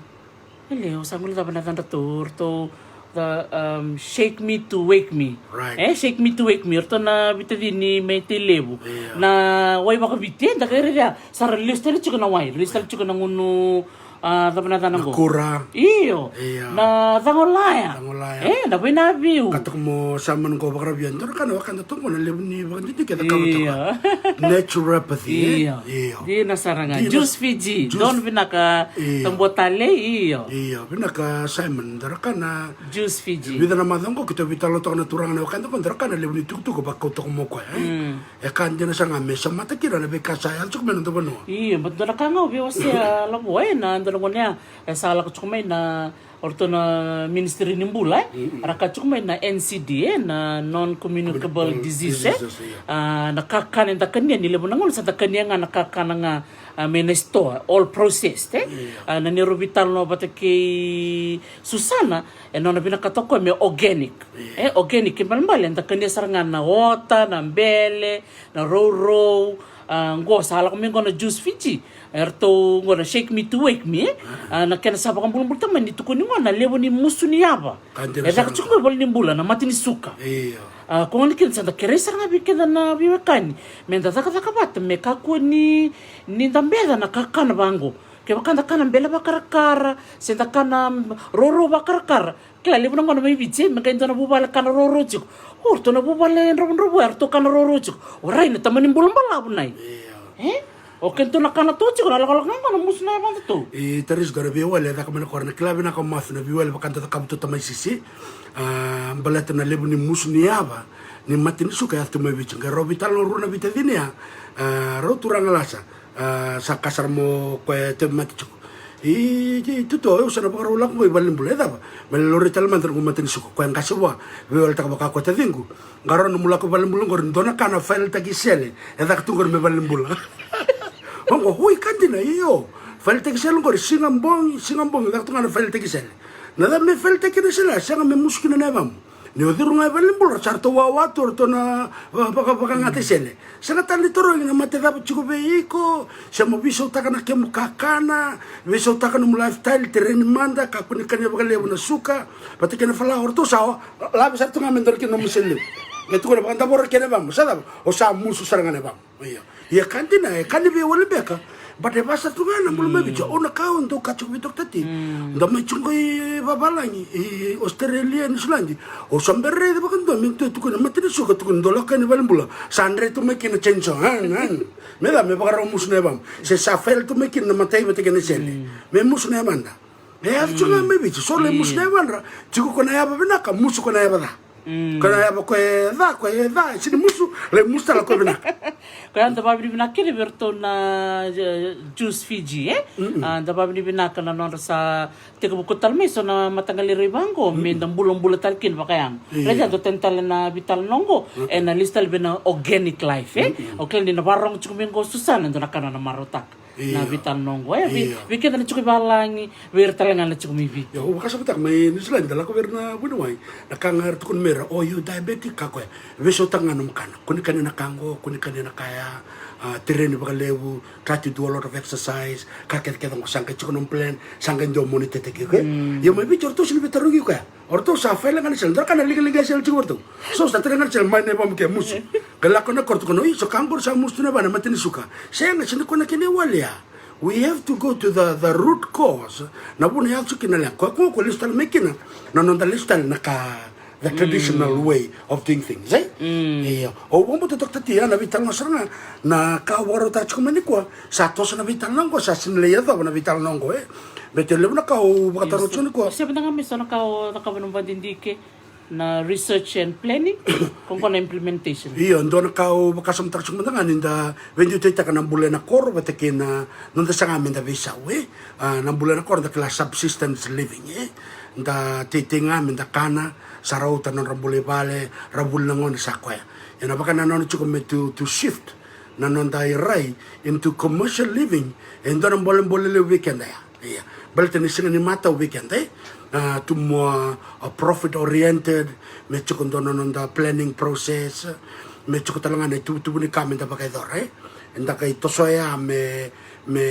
ele, au sa guilecava na yacadratou, ratou, the, um, Shake Me to Wake Me. Right. E, Shake Me to Wake Me, ratou na veitacini mai Tailevu. Io. Na wai vakaviti, e, da qai raica, sa ra lesu tale tiko na wai, lesu tale tiko na gunu, a, cava na yacana qo? Na kura. Io. Io. Na cagolaya. Cagolaya. E, na vainaviu. Ka toka mo Simon qo vakaravia, dua na ka na wekada toka qo na levu ni vakadidike e cakava toka. Io. Naturopathy, e? Io. Io. Dina sara ga. Dina. Juice Fiji. Juice. Don vinaka. Io. Tabua tale, io. Io, vinaka Simon, dua na ka na Juice Fiji. Vica na macawa qo keitou veitalanoa toka na turaga na wekada qo, dua na ka na levu ni tukutuku vakau toka mo koya, e? Mm. E ka dina sara ga me semata kina na veika sa yaco tiko mai na noda vanua. Io, but dua na ka ga au via wasea Lavo, e, na dua na gone ya e sa lako tiko mai na, o ratou na ministry ni bula, e. Mm-mm. Ra kaya tiko mai na N C D, e, na non communicable disease, e. Communicable diseases, io. A, na kakana eda kania, ni levu na gauna sa da kania ga na kakana ga, a, mai na store, all processed, e. Io. A, na neirau veitalanoa vata kei Susana, e nona vinakata o koya me organic. Io. E, organic, kena ibalebale eda kania sara ga na ota, na bele, na rourou, a, qo sa lako mai qo na Juice Fiji. E ratou qo na Shake Me to Wake Me, e? A, na kena sa vakabulabulataki mai ni tukuni qo na levu ni musu ni yava. Ka dina sara ga. E caka tiko qo i valenibula, na mate ni suka. Io. A, ko gona kina sa da kerei sara ga vei keda na veiwekani me da cakacaka vata me kakua ni, ni da beca na kakana vaqo. Kevaka da kana bele vakarakara, se da kana rourou vakarakara. Kila, levu na gauna mai Viti, e, me qai dua na vuvale kana rourou tiko. O, ratou na vuvale dravudravua, e, ratou kana rourou tiko. O rai na tamani bula balavu nai. Io. E? O kedatou na kana tu tiko, na lakolako ga qo na musu na yava datou. E, Taris, qo na veiwali e caka mai na koro, na kila vinaka o Mafi na veiwali vaka da cakava tu tamai sisi. A, baleta na levu ni musu ni yava ni mate ni suka e yaco tu mai Viti. Qai rau veitalanoa rua na veitacini ya, a, rau turaga lasa. A, sa ka sara mo koya e tauvimate tiko. I, i, Toto, au sa na vakarau lako qo i valenibula, e cava? Me lai laurai tale mada na noqu mate ni suka, koya qase vua, veiwaletaka vaka koya taciqu. Qarauna nomu lako i valenibula qori, dua na ka na failetaki sele e caka tu qori me valenibula. Vaqo, oi, ka dina, io. Failetaki sele qori, siga bogi, siga bogi, caka tu ga na failetaki sele. Na cava me failetaki na sele, a sega me musu kina na yavamu. Ni o curu ga i valenibula, sa ratou wawa tu o ratou na vakavakagata i sele. Sega tale ni tarogi na mate cava tiko vei iko, se mo veisautaka na kemu kakana, veisautaka nomu lifestyle, tereni mada, kakua ni kania vakalevu na suka vata kei na falawa. O ratou sa lave sara tu ga me dua na kena nomu sele levu. Qai tukuna vakadavora kena vamu, sa cava? O sa musu sara ga na vamu. Ia, ia ka dina, e ka ni veiwali beka. But e vasa tu ga na bula mai Viti. O na ka au dau kaya tiko vei Doctor T. Da mai tiko i vavalagi, i Australia, New Zealand. O sa bera raica vakadua me dua tukuna mate ni suka, tukuna dua lako yani valenibula. Sa dre tu mai kina chainsaw. Me cava? Me vakarau musu na yavamu. Se sa fail tu mai kina na matai vata kei na sele. Me musu na yavada. E yaco tiko ga mai Viti, so lai musu na yavadra. Tiko ko na yava vinaka, musu ko na yava ca. Ko na yava ko e ca, ko e ca, sini musu, lai musu tale ko e vinaka. Koya da vavinavinaka kina vei iratou na Juice Fiji, e? Da vavinavinaka na nodra sa tekivu kauta tale mai so na mataqali rai vaqo me da bulabula tale kina vakayago. Raica, dua tani tale na veitalanoa oqo ena lesu tale vei na organic life, e? O kila ni na vakarorogo tiko mai oqo, Susana, dua na ka na marautaka. Na veitalanoa oqo, e, vei keda na tiko i valagi, vei ira tale ga na tiko mai Viti. Io, au vakasamataka mai New Zealand, da lako vei ira na vuniwai, na ka ga era tukuna mai ira, o, you diabetic, ka koya, veisautaka ga nomu kana, kua ni kania na ka oqo, kua ni kania na ka ya, tereni vakalevu, try to do a lot of exercise, ka kecekece oqo sa qai tiko nomu plan, sa qai dua moni teteki, okay? Io, mai Viti o ratou sini veitarogi koya. O ratou sa faila ga na sele, dua na ka na ligaliga sele tiko o ratou. So sa tara ga na sele mai na yavamu ke musu. Ka lako na koro tukuna, oi, so ka qori sa musu tu na yavana, mate ni suka. Sega, sega ni ko na kena iwali ya. We have to go to the, the root cause. Na vuna e yaco kina na leqa. Ko, ko, ko lesu tale mai kina na noda lesu tale na ka, the traditional way of doing things, e? Io. Au vakabauta, Doctor T, ya na veitalanoa sara ga na ka au vakarautaka tiko mai nikua. Sa toso na veitalanoa oqo, sa sini lai yacova na veitalanoa oqo, e? Baleta e levu na ka au vakataroga tiko nikua. Se vata ga me so na ka o cakava na vakadidike, na research and planning, ko qo na implementation. Io, dua na ka au vakasamataka tiko mada ga ni da veidutaitaka na bula ena koro vata kei na noda saga me da veisau, e? A, na bula ena koro da kila subsistence living, e? Da teitei ga me da kana, sa rauta na nodra bula i vale, ra vuli na gone sa koya. Ena vakanananu tiko me to, to shift na noda irai into commercial living, e dua na bolebole levu vei keda ya. Ia, baleta ni sega ni matau vei keda, e? A, tu more, a, profit oriented, me tiko dua na noda planning process, me tiko tale ga na ituvatuva ni ka me da vakayacora, e? Eda qai toso ya me, me,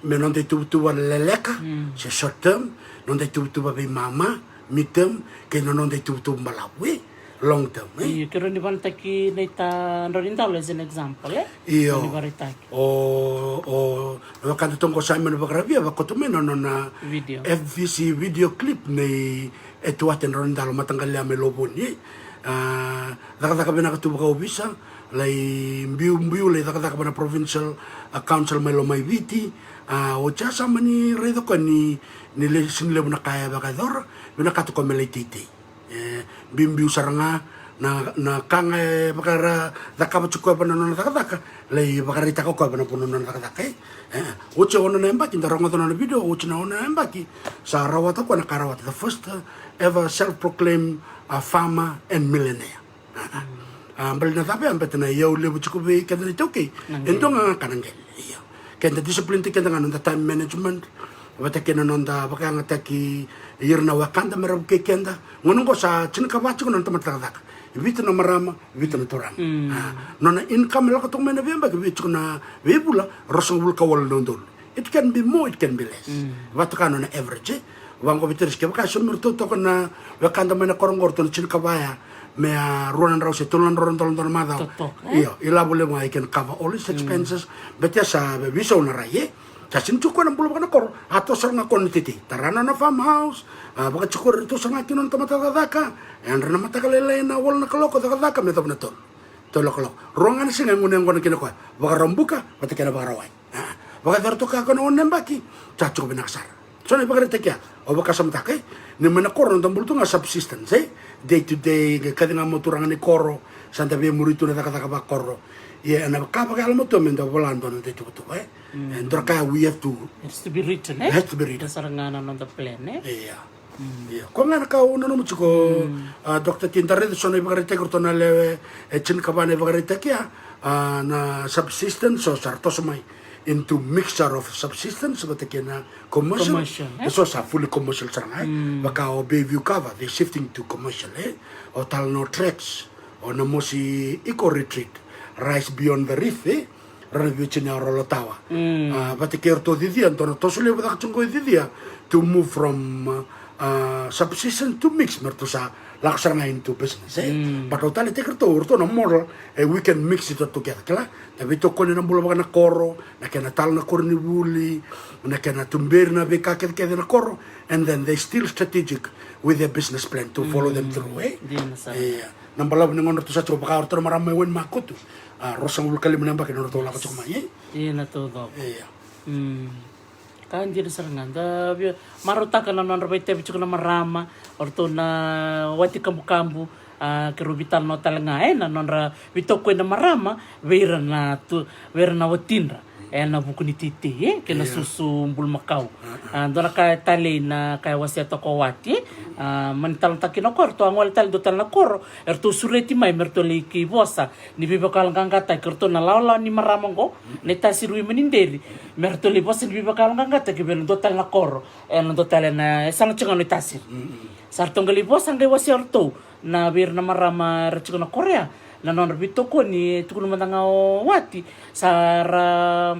me noda ituvatuva leleka, se short term, noda ituvatuva veimama, mid term, kei na noda ituvatuva balavu, e? Long term, e? Io, keirau ni vanataki na ita drau ni dalo as an example, e? Io. Ni vakaraitaki. O, o, na wekada toka oqo Simon Vakaravia, vakoto mai na nona video. F V C video clip nei Etuate drau ni dalo, mataqali ya mai Lovoni. A, cakacaka vinaka tu vakaovisa, lai biubiu, lai cakacaka vana provincial, a, council mai Lomaiviti. A, oti ya sa mani raica koya ni, ni le, sini levu na ka e vakayacora, vinakata koya me lai teitei. E, biubiu sara ga na, na ka ga e vakara cakava tiko koya vana nona cakacaka, lai vakaraitaka koya vana nona cakacaka, e. E, oti e ono na yabaki, da rogoca nona video, oti na ono na yabaki, sa rawata koya na ka rawata, the first, uh, ever self-proclaimed, uh, farmer and millionaire. A, a, baleta na cava ya, baleta na iyau levu tiko vei keda na iTaukei. E dua ga ka na qele. Io. Keda discipline-taki keda ga noda time management. Vata kei na noda vakayagataki ira na wekada me ra vukei keda. Gauna oqo sa tinikava tiko na tamata cakacaka. Vitu na marama, vitu na turaga. A, nona income e lako toka mai na veiyabaki, vei tiko na veivula, ruasagavulu ka walu na udolu. It can be more, it can be less. Vatoka nona average, e. Vaqo vei Teresi, kevaka e so me ratou toka na wekada mai na koro oqo, ratou na tinikava ya, me a rua na drau se tolu na drau na dola dua na macawa. Io, ilavo levu ga, e can cover all his expenses. Baleta sa veisau na rai, e. Sa sini tiko koya na bula vaka na koro, a toso sara ga koya na teitei. Tara nona farmhouse, a vakatiko ratou sara ga kina nona tamata cakacaka, yadra na mataka lailai na walu na kaloko cakacaka me yacova na tolu. Tolu na kaloko. Rua ga na siga e gunu yaqona kina koya. Vakarau buka, vata kei na vakarau wai. A, vakayacora toka koya na ono na yabaki, sa tiko vinaka sara. So na ivakaraitaki ya, au vakasamataka, e, ni mai na koro noda bula tu ga subsistence, e? Day to day, qai kaci ga mai turaga ni koro, sa da veimuri tu na cakacaka vakoro. Ia, ena ka vakayalo matua me da vola dua na noda ituvatuva, e? E dua na ka ya we have to, it has to be written, e? It has to be written. Sara ga na noda plan, e? Ia. Ia, koya ga na ka au nanuma tiko, a, Doctor T, da raica so na ivakaraitaki, ratou na lewe e tinikava na ivakaraitaki ya, a, na subsistence, so sa ra toso mai. into mixture of subsistence vata kei na commercial. Commercial, e? E so sa fully commercial sara ga, e? Mm. Vaka o Bayview Cover, they shifting to commercial, e? O Talanoa Tracks, o Namosi Eco Retreat, Rise Beyond the Reef, e? Ra na veiwatini o Rolo Tower. Mm. A, vata kei ratou o Cicia, dua na toso levu caka tiko qo i Cicia, to move from, a, subsistence to mix, me ratou sa lako sara ga into business, e? Mm. But au taleitaki ratou, ratou na model, e, we can mix it all together, kila? Na veitokoni na bula vaka na koro, na kena tala na koronivuli, na kena tuberi na veika kecekece na koro, and then they still strategic with their business plan to follow them through, e? Dina sara. Ia. Na balavu ni gauna ratou sa tiko vaka o ratou na marama mai Wainimakutu. A, ruasagavulu ka lima na yabaki na nodratou lako tiko mai, e? Ia, na taucoko. Ia. Mm. Ka dina sara ga, da via marautaka na nodra vakaitavi tiko na marama, o ratou na wati kabukabu, a, keirau veitalanoa tale ga, e, na nodra veitokoni na marama vei ira na tu, vei ira na watidra ena vuku ni teitei, e, kei na, ia, susu bulumakau. A, a. A, dua na ka e talei na ka e wasea toka o wati, e. A, mani talanoataka kina o koya, eratou a gole tale dua tale na koro, eratou sureti mai me ratou lai kei vosa ni veivakayaloqaqataki, eratou na lawalawa ni marama oqo, mm, na iTasi Rui Manideri, me ratou lai vosa ni veivakayaloqaqataki vei na dua tale na koro, e, na dua tale na, e, sa na tiko ga na iTasi. Mm, mm. Sa ratou qai lai vosa, qai wasea o ratou na vei ira na marama era tiko na koro ya, na nodra veitokoni, e tukuna mada ga o wati, sa ra,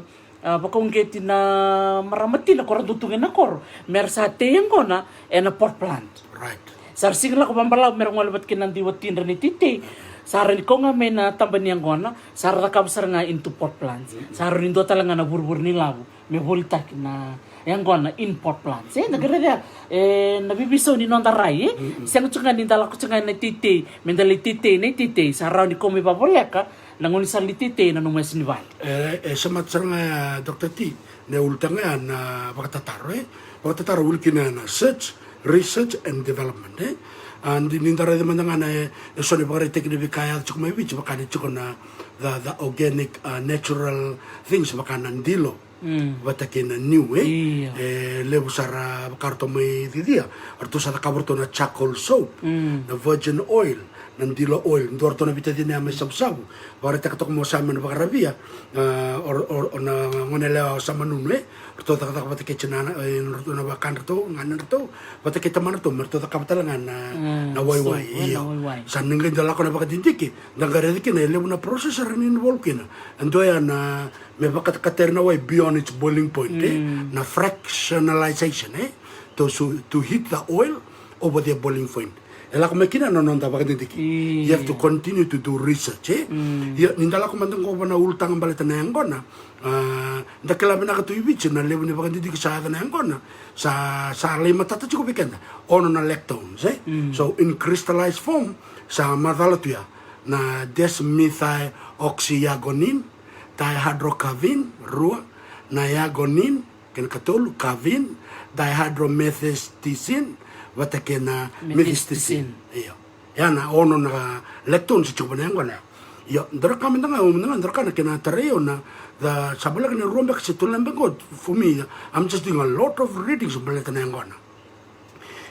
a, vakauqeti na marama tina ko ra dau tu ga ena koro, me ra sa tei yaqona ena pot plant. Right. Sa ra sega ni lako vakabalavu me ra gole vata kei na dui watidra ni teitei. Sa ra ni kau ga mai na taba ni yaqona, sa ra cakava sara ga into pot plants. Mm. Sa ra ni dua tale ga na vurevure ni lavo me volitaki na yaqona in pot plants. E, na qai raica, e, na veiveisau ni noda rai, e? Mm, mm. Sega tiko ga ni da lako tiko ga ena teitei me da lai teitei na iteitei, sa rawa ni kau mai vakavoleka na gaunisala ni teitei ena nomu yasa ni vale. E, e semati sara ga ya, Doctor T, na ulutaga ya na vakatataro, e? Vakatataro wili kina na search, research and development, e? A, ni, ni da raica mada ga na, e, e so na ivakaraitaki ni veika e yaco tiko mai Viti, vaka ni tiko na the, the organic, a, natural things, vaka na dilo, mm, vata kei na niu, e? Io. E levu sara vaka ratou mai Cicia, ratou sa cakava ratou na charcoal soap, mm, na virgin oil, na dilo oil, dua ratou na veitacini ya me savusavu. Vakaraitaka toka mai o Simon Vakaravia, a, o, o, o na gone yalewa o Samanunu, e? Ratou cakacaka vata kei tinana, e, ratou na vakadratou, ganedratou, vata kei tamanadratou, me ratou cakava tale ga na, mm, na waiwai, so, io, na waiwai. Sa ni qai da lako na vakadidike, da qai raica kina e levu na process era ni involve kina. E dua ya na me vakatakateria na wai beyond its boiling point, e? Mm. Na fractionalization, e? To su-, to heat the oil over the boiling point. E lako mai kina na noda vakadidike. Io. You have to continue to do research, e? Mm. Ia, ni da lako mada qo va na ulutaga baleta na yaqona, a, da kila vinaka tu i Viti na levu ni vakadidike sa yaco na yaqona, sa, sa lai matata tiko vei keda. Ono na lactones, e? Mm. So, in crystallized form, sa macala tu ya na desmethioxyagonine, dihydrocavin, rua, na yagonine, kena katolu, cavin, dihydromethysticin, vata kei na methysticin. Methysticin. Io. Ya na ono na lactones e tiko va na yaqona. Io, dua na ka mada ga, mada ga, dua na ka na kena tarai au na, da sa voleka ni rua beka se tolu na beka qo, for me, I'm just doing a lot of readings baleta na yaqona.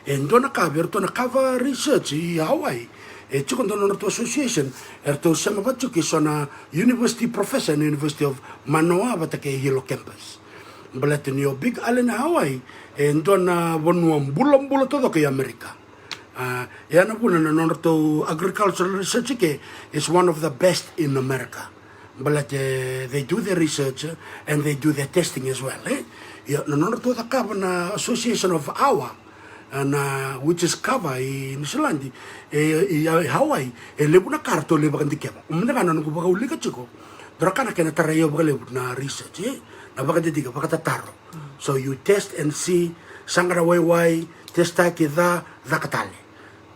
E dua na ka, vei iratou na kava research i Hawaii, e tiko dua na nodratou association, eratou sema vata tiko kei so na university professor na University of Manoa vata kei Hilo campus. Baleta ni o Big Island Hawaii, e dua na vanua bulabula taucoko i Amerika. A, ia na vuna na nodratou agricultural research ke is one of the best in America. Baleta they do the research and they do the testing as well, e? Ia, na nodratou cakava na Association of Awa, a, na, which is kava i Niusiladi, e, i, i Hawaii, e levu na ka ratou lai vakadikeva. Mada ga na noqu vakaulika tiko, dua na ka na kena tarai au vakalevu na research, e? Na vakadidike, vakatataro. So you test and see, saqa na waiwai, testaki ca, caka tale.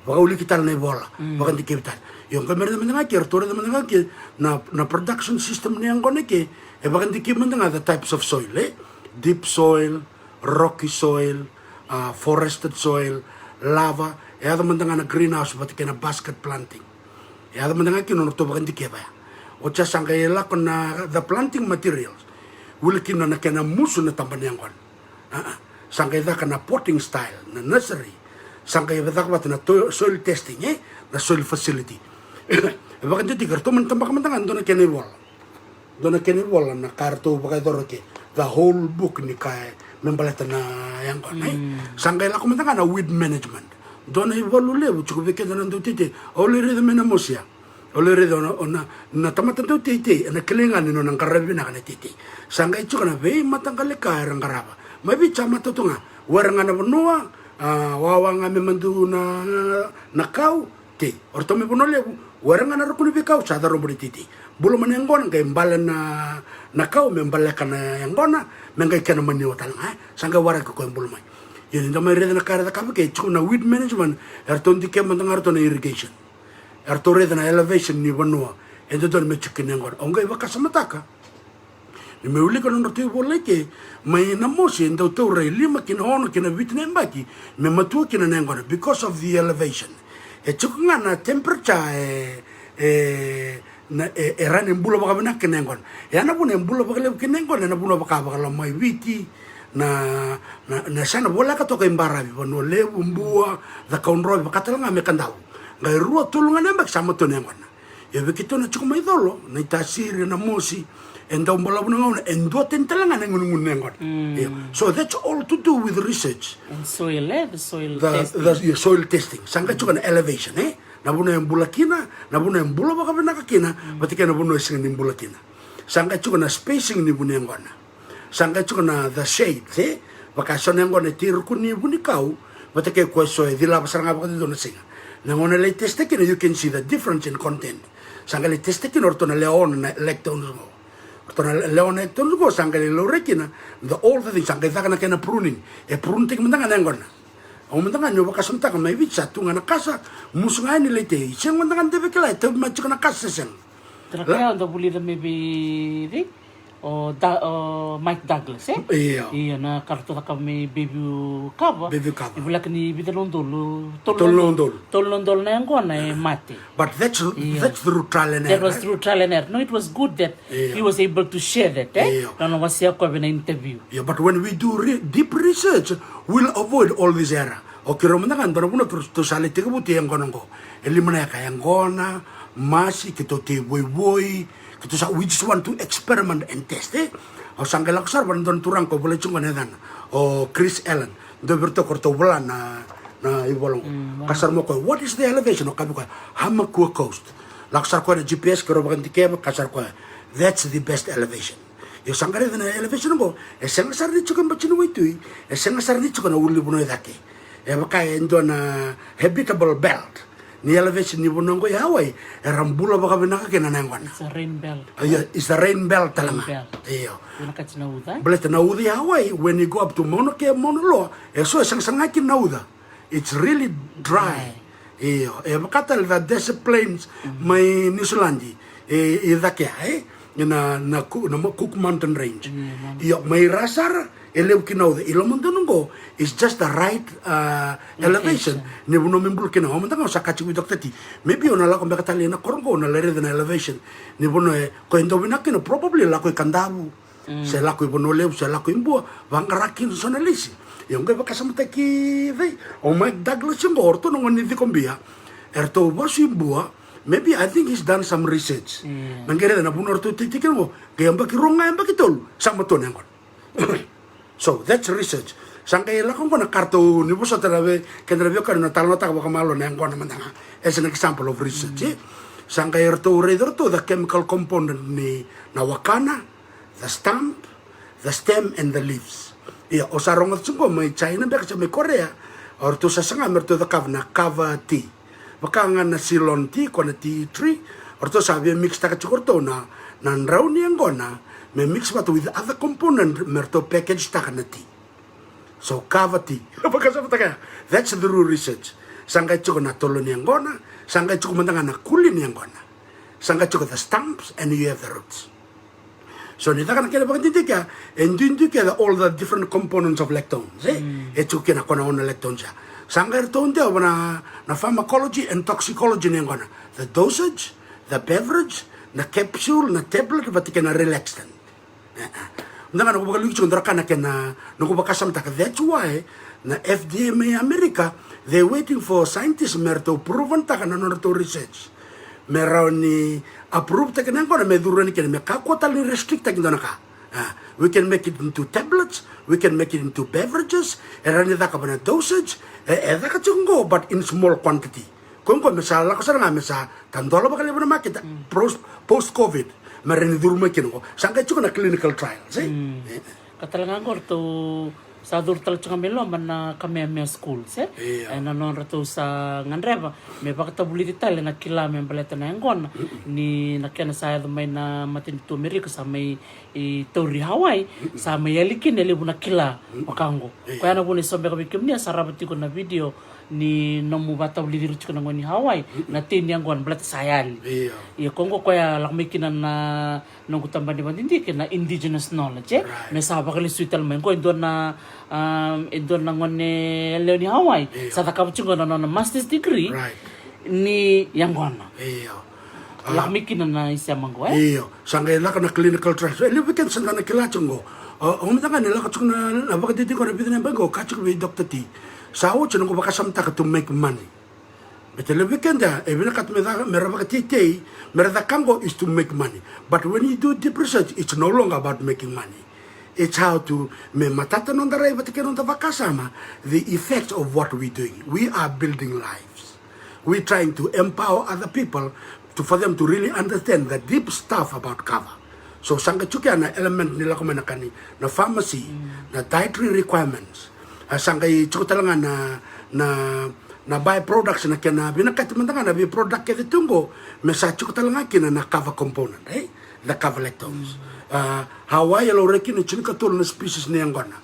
Vakauliki tale na ivola, mm, vakadikevi tale. Io, qai me raica mada ga ke, ratou raica mada ga ke, na, na production system ni yaqona ke, e vakadikevi mada ga the types of soil, e? Deep soil, rocky soil, a, forested soil, lava, e yaco mada ga na greenhouse vata kei na basket planting. E yaco mada ga kina nodratou vakadikeva ya. Oti ya sa qai lako na the planting materials. Wili kina na kena musu na taba ni yaqona. A, a. Sa qai caka na potting style, na nursery. Sa qai caka vata na to-, soil testing, e? Na soil facility. E vakadidike, ratou mani tabaka mada ga dua na kena ivola. Dua na kena ivola na ka eratou vakayacora ke, the whole book ni ka e me baleta na yaqona, e? Sa qai lako mada ga na weed management. Dua na ivalu levu tiko vei keda na dauteitei. Au lai raica mai na mosi ya. Au lai raica o na, o na, na tamata dauteitei ena kilai ga ni nona qaravi vinaka na teitei. Sa qai tiko na veimataqali ka era qarava. Mai Viti sa matau tu ga. Were ga na vanua, a, wawa ga me madu na, na kau. Tei, o ratou mai Vanua Levu, were ga na ruku ni veikau sa caroba na teitei. Bula mai na yaqona qai bale na, na kau me baleka na yaqona, me qai kena maniwa tale ga, e? Sa qai waraki koya e bula mai. Ia ni da mai raica na ka era cakava ke, tiko na weed management, eratou dikeva mada ga ratou na irrigation. Eratou raica na elevation ni vanua e dodonu me tiko kina na yaqona. Au qai vakasamataka ni me wilika na nodratou ivola i ke, mai na mosi e dau taura e lima ki na ono ki na vitu na yabaki me matua kina na yaqona because of the elevation. E tiko ga na temperature e, e, na, e, e rawa ni bula vakavinaka kina na yaqona. E a na vuna e bula vakalevu kina na yaqona, e na vuna vaka, vakaloma i Viti, na, na, na yasana voleka toka i baravi, Vanua Levu, Bua, Cakaudrove, vaka tale ga me Kadavu. Qai rua tolu ga na yabaki sa matua na yaqona. Ia vei keitou na tiko mai Colo, Naitasiri, Namosi, e dau balavu na gauna, e duatani tale ga na gunu, gunu na yaqona. Ia. So that's all to do with research. And soil, eh? The soil testing. The, ia, soil testing. Sa qai tiko na elevation, e? Na vanua e bula kina, na vanua e bula vakavinaka kina, vata kei na vanua e sega ni bula kina. Sa qai tiko na spacing ni vu ni yaqona. Sa qai tiko na the shade, e? Vaka so na yaqona e tei ruku ni vunikau, vata kei koya so e cilava sara ga vakadodonu na siga. Na gauna e lai test kina, you can see the difference in content. Sa qai lai test kina o ratou na leona na lactones qo. O ratou na leona na lactones qo, sa qai lai laurai kina, the all the things, sa qai caka na kena pruning. E prune taki mada ga na yaqona. Au mada ga niu vakasamataka mai Viti sa tu ga na kasa, musu ga yani lai tei. Sega mada ga ni dau via kila e tauvi mai tiko na kasa se sega. Tara kaya o da vulica mai vei cei? O Da-, o Mike Douglas, e? Io. Io, na ka ratou cakava mai Bayview Cover. Bayview Cover. E voleka ni vica na udolu, tolu na udolu. Tolu na udolu. Tolu na udolu na yaqona e mate. But that's, that's through trial and error, eh? That was through trial and error. No, it was good that he was able to share that, eh? Io. Na nona wasea koya vei na interview. Yeah, but when we do re-, deep research, we'll avoid all this error. O keirau mada ga, dua na vuna keirau sa lai tekivu tei yaqona qo. E lima na eka yaqona, masi, keitou tei voivoi, keitou sa, we just want to experiment and test, eh? Au sa qai lako sara vua na dua na turaga ko volai tiko qo na yacana, o Chris Allen. Dua vei iratou ko ratou vola na, na ivola qo. Mm, ka sara mo koya, what is the elevation? O ka vei koya, Hamakua Coast. Lako sara koya na G P S, keirau vakadikeva, ka sara koya, that's the best elevation. Io, sa qai raica na elevation qo, e sega sara ni tiko e bati ni waitui, e sega sara ni tiko na ulunivanua e cake. E vaka e dua na habitable belt. Ni elevation ni vanua qo i Hawaii, era bula vakavinaka kina na yaqona. It's a rain belt. Io, it's a rain belt tale ga. Rain belt. Io. Baleta na uca i Hawaii, when you go up to Mauna Kea, Mauna Loa, e so e sega sara ga kina na uca. It's really dry. Dry. Io, e vaka tale the Desert Plains mai Niusiladi, e, e cake ya, e? Na, na Coo-, na Cook Mountain Range. Io, mai ra sara, e levu kina na uca. I lomadonu qo, it's just the right, uh, elevation. Ni vanua me bula kina. Au mada ga au sa kaci vei Doctor T. Maybe o na lako beka tale ina koro qo, o na lai raica na elevation. Ni vanua e, ko e dau vinaka kina, probably lako i Kadavu. Se lako i Vanua Levu, se lako i Bua, vaqara kina so na lisi. Ia au qai vakasamataki vei, o Mike Douglas qo, o ratou na gone ni Cikobia. Eratou vasu i Bua, maybe I think he's done some research. Na qai raica na vanua ratou tei tiko qo, qai yabaki rua ga, yabaki tolu, sa matua na yaqona. So, that's research. Sa qai lako qo na ka ratou ni vosota na vei, keda na veiwekani na talanoataka vakamalua na yaqona mada ga. As an example of research, eh? Sa qai ratou raica ratou the chemical component ni na wakana, the stump, the stem and the leaves. Ia, o sa rogoca tiko mai China beka se mai Korea, o ratou sa saga me ratou cakava na kava tea. Vaka ga na Ceylon tea, ko na tea tree, o ratou sa via mix taka tiko ratou na, na drau ni yaqona, me mix vata with other component me ratou package taka na tea. So kava tea. Vakasamataka ya. That's the real research. Sa qai tiko na tolo ni yaqona, sa qai tiko mada ga na kuli ni yaqona. Sa qai tiko the stumps and you have the roots. So ni caka na kena vakadidike ya, e duidui kece all the different components of lactones, eh? E tiko kina ko na ono lactones ya. Sa qai ratou dewa na, na pharmacology and toxicology ni yaqona. The dosage, the beverage, na capsule, na tablet, vata kei na relaxant. Eh, eh. Mada ga noqu vakaluki tiko dua na ka na kena, noqu vakasamataka. That's why na F D A mai Amerika, they waiting for scientists me ratou proven taka na nodratou research. me rawa ni approve taki na yaqona me curu yani kina, me kakua tale ni restrict taki dua na ka. Ah, we can make it into tablets, we can make it into beverages. E rawa ni caka vana dosage, e, e caka tiko qo, but in small quantity. Ko qo me sa lako sara ga me sa tadola vakalevu na maketa, post, post covid, me rawa ni curu mai kina qo. Sa qai tiko na clinical trials, e? Ka tale ga qo ratou sa curu tale tiko ga mai loma na Kamehameha Schools, e? Ena nodratou sa gadreva me vakatavulici tale na kila me baleta na yaqona, ni na kena sa yaco mai na matanitu Amerika, sa mai tauri Hawaii, sa mai yali kina e levu na kila vaka oqo. Koya na vuna e so beka vei kemuni a sarava tiko na video ni nomu vakatavulici ira tiko na gone ni Hawaii, na tei ni yaqona baleta sa yali. Ia ko oqo koya lako mai kina na noqu tabana ni vakadidike na indigenous knowledge, e? Me sa vakalesui tale mai qo e dua na, e dua na gone yalewa ni Hawaii sa cakava tiko na nona master's degree ni yaqona. Lako mai kina na isema qo, e? Io, sa qai lako na clinical trials. E levu vei keda sa da na kila tiko qo. O, o mada ga ni lako tiko na, na vakadidike qo na vica na yabaki qo, ka tiko vei Doctor T. Sa oti noqu vakasamataka to make money. Baleta levu vei keda e vinakata me caka, me ra vakateitei, me ra caka qo is to make money. But when you do deep research, it's no longer about making money. It's how to, me matata noda rai vata kei noda vakasama, the effects of what we doing. We are building lives. We trying to empower other people to, for them to really understand the deep stuff about kava. So sa qai tiko ya na element ni lako mai na ka ni na pharmacy, na dietary requirements. A sa qai tiko tale ga na, na, na byproducts, na kena vinakati mada ga na veiproduct kece tu qo, me sa tiko tale ga kina na kava component, e? The kava lactones. A, Hawaii e laurai kina tinikatolu na species ni yaqona.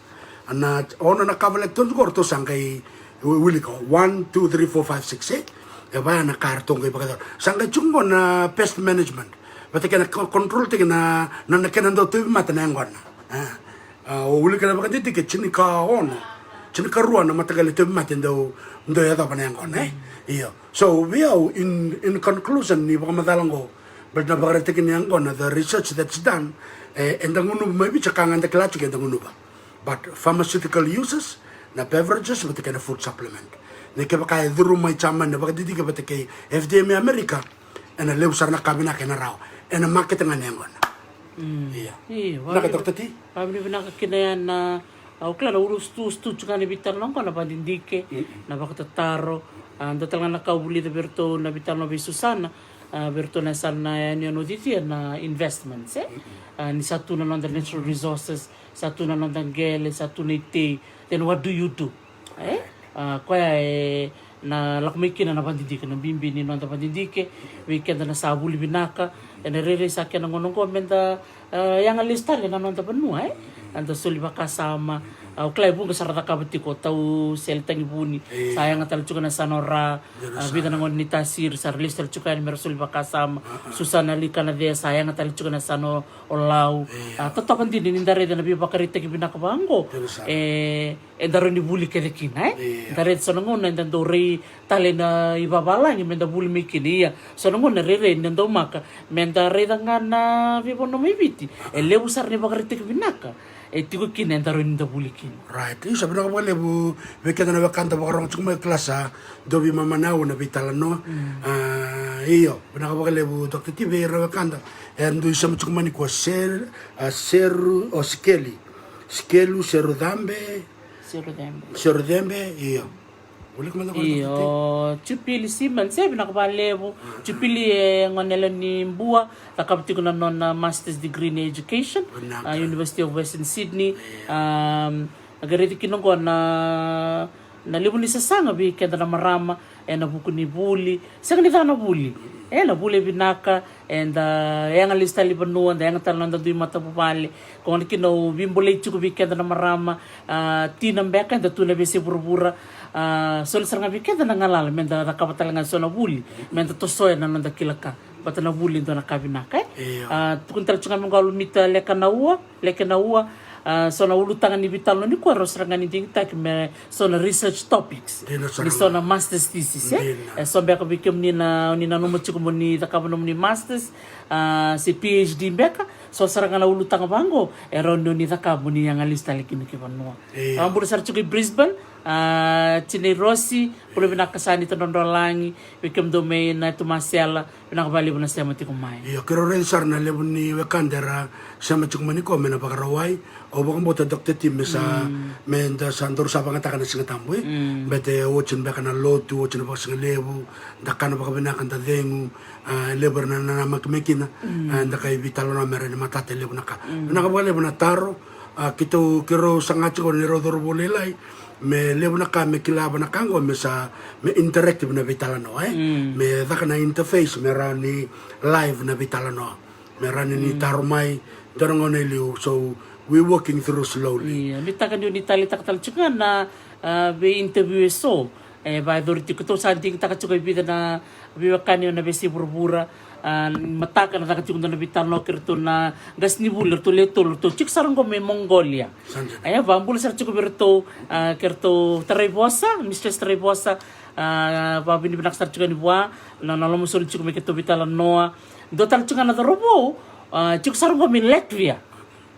Na ono na kava lactones qo ratou sa qai wi-, wilika, one, two, three, four, five, six, e? E vaya na ka ratou qai vakayacora. Sa qai tiko qo na pest management vata kei na co-, control taki na, na, na kena dau tauvimate na yaqona. A, a, o wilika na vakadidike, tinikaono, tinikarua na mataqali tauvimate dau, dau yacova na yaqona, e? Io. So vei au, in, in conclusion ni vakamacala qo, baleta na vakaraitaki ni yaqona, the research that's done, e, eda gunuva mai Viti, sa ka ga eda kila tiko eda gunuva. But pharmaceutical uses, na beverages vata kei na food supplement. Ni kevaka e curu mai Jamani na vakadidike vata kei F D A mai Amerika, ena levu sara na ka vinaka ena rawa ena makete ga ni yaqona. Ia. Io, vinaka, Doctor T. Vavinavinaka kina ya na, au kila na ulu sutu, sutu tiko ga ni veitalanoa qo na vakadidike, na vakatataro, a, dua tale ga na ka au vulica vei iratou na veitalanoa vei Susana, a, vei iratou na yasana na yanuyanu o Cicia na investments, e? A, ni sa tu na noda natural resources, sa tu na noda qele, sa tu na itei, then what do you do? E? A, koya e na lako mai kina na vakadidike, na bibi ni noda vakadidike vei keda na sa vuli vinaka. Ena rairai sa kena gauna oqo meda, a, yaga lesu tale na noda vanua, e? Eda soli vakasama. A, au kila e vuqa sara cakava tiko, tau sele tagi vuni, sa yaga tale tiko na yasana o Ra, a, vica na gone ni tasiri sa ra lesu tale tiko yani mera soli vakasama. Susana Likana Cea sa yaga tale tiko na yasana o Lau. A, totoka dina ni da raica na veivakaraitaki vinaka vaqo. E, eda rawa ni vuli kece kina, e? Da raica so na gauna eda dau rai tale na ivavalagi meda vuli mai kina. Ia, so na gauna rairai ni daumaka meda raica ga na veivanua mai Viti, e levu sara na ivakaraitaki vinaka e tiko kina, eda rawa ni da vuli kina. Right. Io, sa vinaka vakalevu vei keda na wekada vakarogo tiko mai, kila sa dau veimama na au na veitalanoa. A, io, vinaka vakalevu Doctor T vei ira na wekada. E dui sema tiko mai nikua, Ser-, a, Seru, o Sikeli. Sikelu, Seru Cabe. Seru Cabe. Seru Cabe, io. Io, Jupili Simmons, e vinaka vakalevu. Jupili e gone yalewa ni Bua, cakava tiko na nona master's degree in education, a, University of Western Sydney. Um, na qai raici kina oqo na, na levu ni sasaga vei keda na marama ena vuku ni vuli. Sega ni ca na vuli. E, na vuli e vinaka, eda yaga lesu tale i vanua, da yaga tale na noda dui matavuvale. Ko gona kina au veibolei tiko vei keda na marama, a, tina beka eda tu na veiyasai vuravura, a, soli sara ga vei keda na galala meda cakava tale ga so na vuli meda tosoya na noda kila ka. Vata na vuli e dua na ka vinaka, e? A, tukuni tale tiko ga me qo Alumita Leke na Ua, Leke na Ua, a, so na ulutaga ni veitalanoa nikua rau sara ga ni digitaki me so na research topics ni so na master's thesis, e? E so beka vei kemuni na, ni nanuma tiko mo ni cakava nomuni master's, a, se PhD beka, so sara ga na ulutaga vaqo e rawa ni o ni cakava mo ni yaga lesu tale kina ki vanua. Au bula sara tiko i Brisbane, A, tinai Rosi, bula vinaka sa ni tadrodro lagi, vei kemudou mai na Tumasela, vinaka vakalevu na sema tiko mai. Io, keirau raica sara na levu ni wekada era sema tiko mai ni ko me na Vakarauwai. Au vakabauta Doctor T me sa, me da sa daru sa vakayagataka na Siga Tabu, e. Bete oti beka na lotu, oti na vakasigalevu, da kana vakavinaka, da cegu, a, levu era na nanamaki mai kina, a, da kai veitalanoa me ra ni matata e levu na ka. Vinaka vakalevu na taro, a, keitou, keirau saga tiko ni rau cauravou lailai, me levu na ka me kila va na ka oqo me sa, me interactive na veitalanoa, e. Me caka na interface, me rawa ni live na veitalanoa. Me rawa ni ni taro mai, dua na gauna e liu, so we working through slowly. Ia, nuitaka niu ni taleitaka tale tiko ga na, a, vei interview eso. E, vakayacori tiko, tou sa digitaka tiko e vica na veiwekani ena veiyasai vuravura. A, mataka na caka tiko dua na veitalanoa kei ratou na qasenivuli, ratou le tolu, ratou tiko sara oqo mai Mongolia. E, vakabula sara tiko vei ratou, a, kei ratou Taraivosa, Mistress Taraivosa, a, vakavinavinaka sara tiko yani vua, na, na lomasoli tiko mai keitou veitalanoa. Dua tale tiko ga na cauravou, a, tiko sara oqo mai Latvia.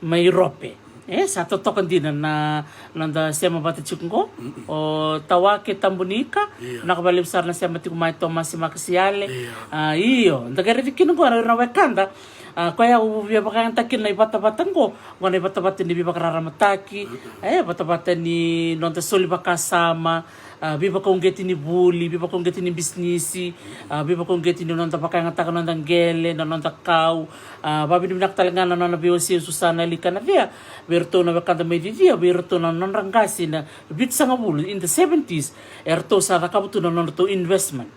Mai Europe. E, sa totoka dina na, na noda sema vata tiko qo. O Tawake Tabunika, vinaka vakalevu sara na sema tiko mai Tomasi Makasiale. A, io, da qai raici kina qo na, na wekada. A, koya au via vakayagataka kina na ivatavata qo, qo na ivatavata ni veivakararamataki. E, vatavata ni noda soli vakasama. A, veivakauqeti ni vuli, veivakauqeti ni bisinisi, a, veivakauqeti ni noda vakayagataka noda qele, na noda kau. A, vakavinavinaka tale ga na nona veiwasei o Susana Likanacea vei iratou na wekada mai Cicia, vei iratou na nodra qase na vitusagavulu, in the seventies, eratou sa cakava tu na nodratou investment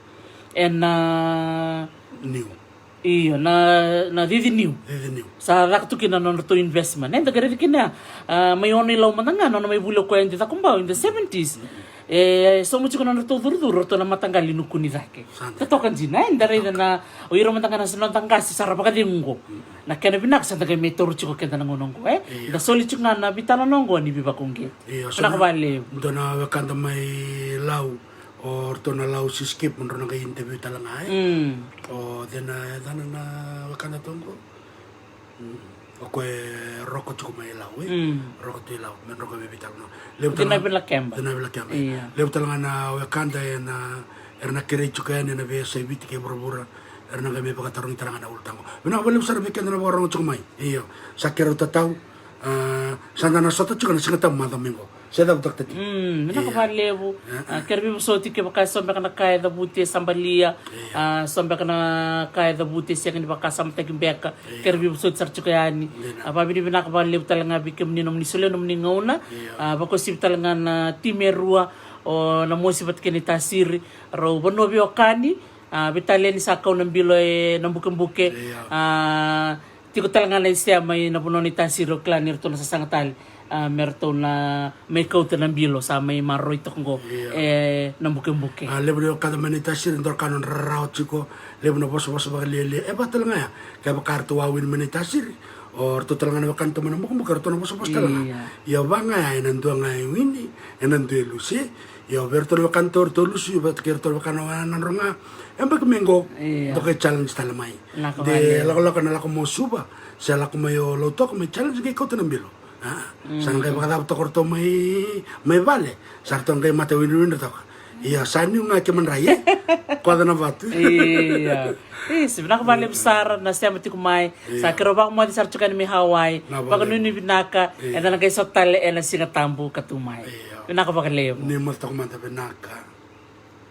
ena, a, niu. Io, na, na cici niu. Cici niu. Sa caka tu kina na nodratou investment. E, da qai raici kina, a, mai Ono-i-Lau mada ga, nona mai vuli o koya e Cakobau in the seventies. E, sauma tiko na nodratou curucuru, ratou na mataqali Nuku ni Cake. Totoka dina, e, da raica na, o ira mada ga na noda qase sa ra vakacegu qo. Na kena vinaka sa da qai mai taura tiko keda na gauna qo, e. Da soli tiko ga na veitalanoa qo ni veivakauqeti. Io, vinaka vakalevu. Dua na wekada mai Lau, o ratou na Lau Seaskip, mo drau na qai interview tale ga, e. O cei na yacana na wekada tu qo? O koya e roko tiko mai Lau, e. Roko tu i Lau, me drau qai veitalanoa. Levu tale ga. Cinavi Lakeba. Cinavi Lakeba, e. Levu tale ga na wekada ena, era na kerei tiko yani ena veiyasai Viti kei vuravura. Era na qai mai vakatarogi tale ga na ulutaga. Vinaka vakalevu sara vei keda na vakarorogo tiko mai. Io, sa keirau tatau. A, sa da na sota tiko na Siga Tabu macawa mai qo. Se cava, Doctor T? Mm, vinaka vakalevu. A, kere veivosoti kevaka e so beka na ka e cavuti e Sabalia. A, so beka na ka e cavuti e sega ni vakasamataki beka. Kere veivosoti sara tiko yani. A, vakavinavinaka vakalevu tale ga vei kemuni nomuni solia nomuni gauna. A, vakauasivi tale ga na timi e rua, o Namosi vata kei Naitasiri. Rau vanua veiwekani. A, veitalia ni sa kau na bilo e Nabukebuke. A, tiko tale ga na isema mai na vanua ni Tasiri, o kila ni ratou na sasaga tale, a, me ratou na mai kauta na bilo sa mai maroroi toka qo e Nabukebuke. A, levu ni wekada mai Naitasiri, dua na ka nodra rarawa tiko, levu na vosavosa vakalialia. E vaka tale ga ya, kevaka ratou a wini mai Naitasiri, o ratou tale ga na wekada tu mai Nabukebuke, ratou na vosavosa tale ga. Ia vaka ga ya, ena dua ga e wini, ena dua e lusi. Ia vei ratou na wekada tu, ratou lusi, vei ratou na wekada na wekada na dro ga. E baki mai qo, dokai challenge tale mai. De lakolako na lako mai o Suva, se lako mai o Lautoka, mai challenge qai kauta na bilo. A, sa na qai vakacava toka ratou mai, mai vale, sa ratou qai mata winrawindra toka. Ia, sa niu ga ke madrai, e? Koca na vatu. Ia. Isi, vinaka vakalevu sara na sema tiko mai. Sa keirau vakamoce sara tiko yani mai Hawaii. Vakanuinui vinaka, eda na qai sota tale ena Siga Tabu ka tu mai. Vinaka vakalevu. Ni moce toka mada, vinaka.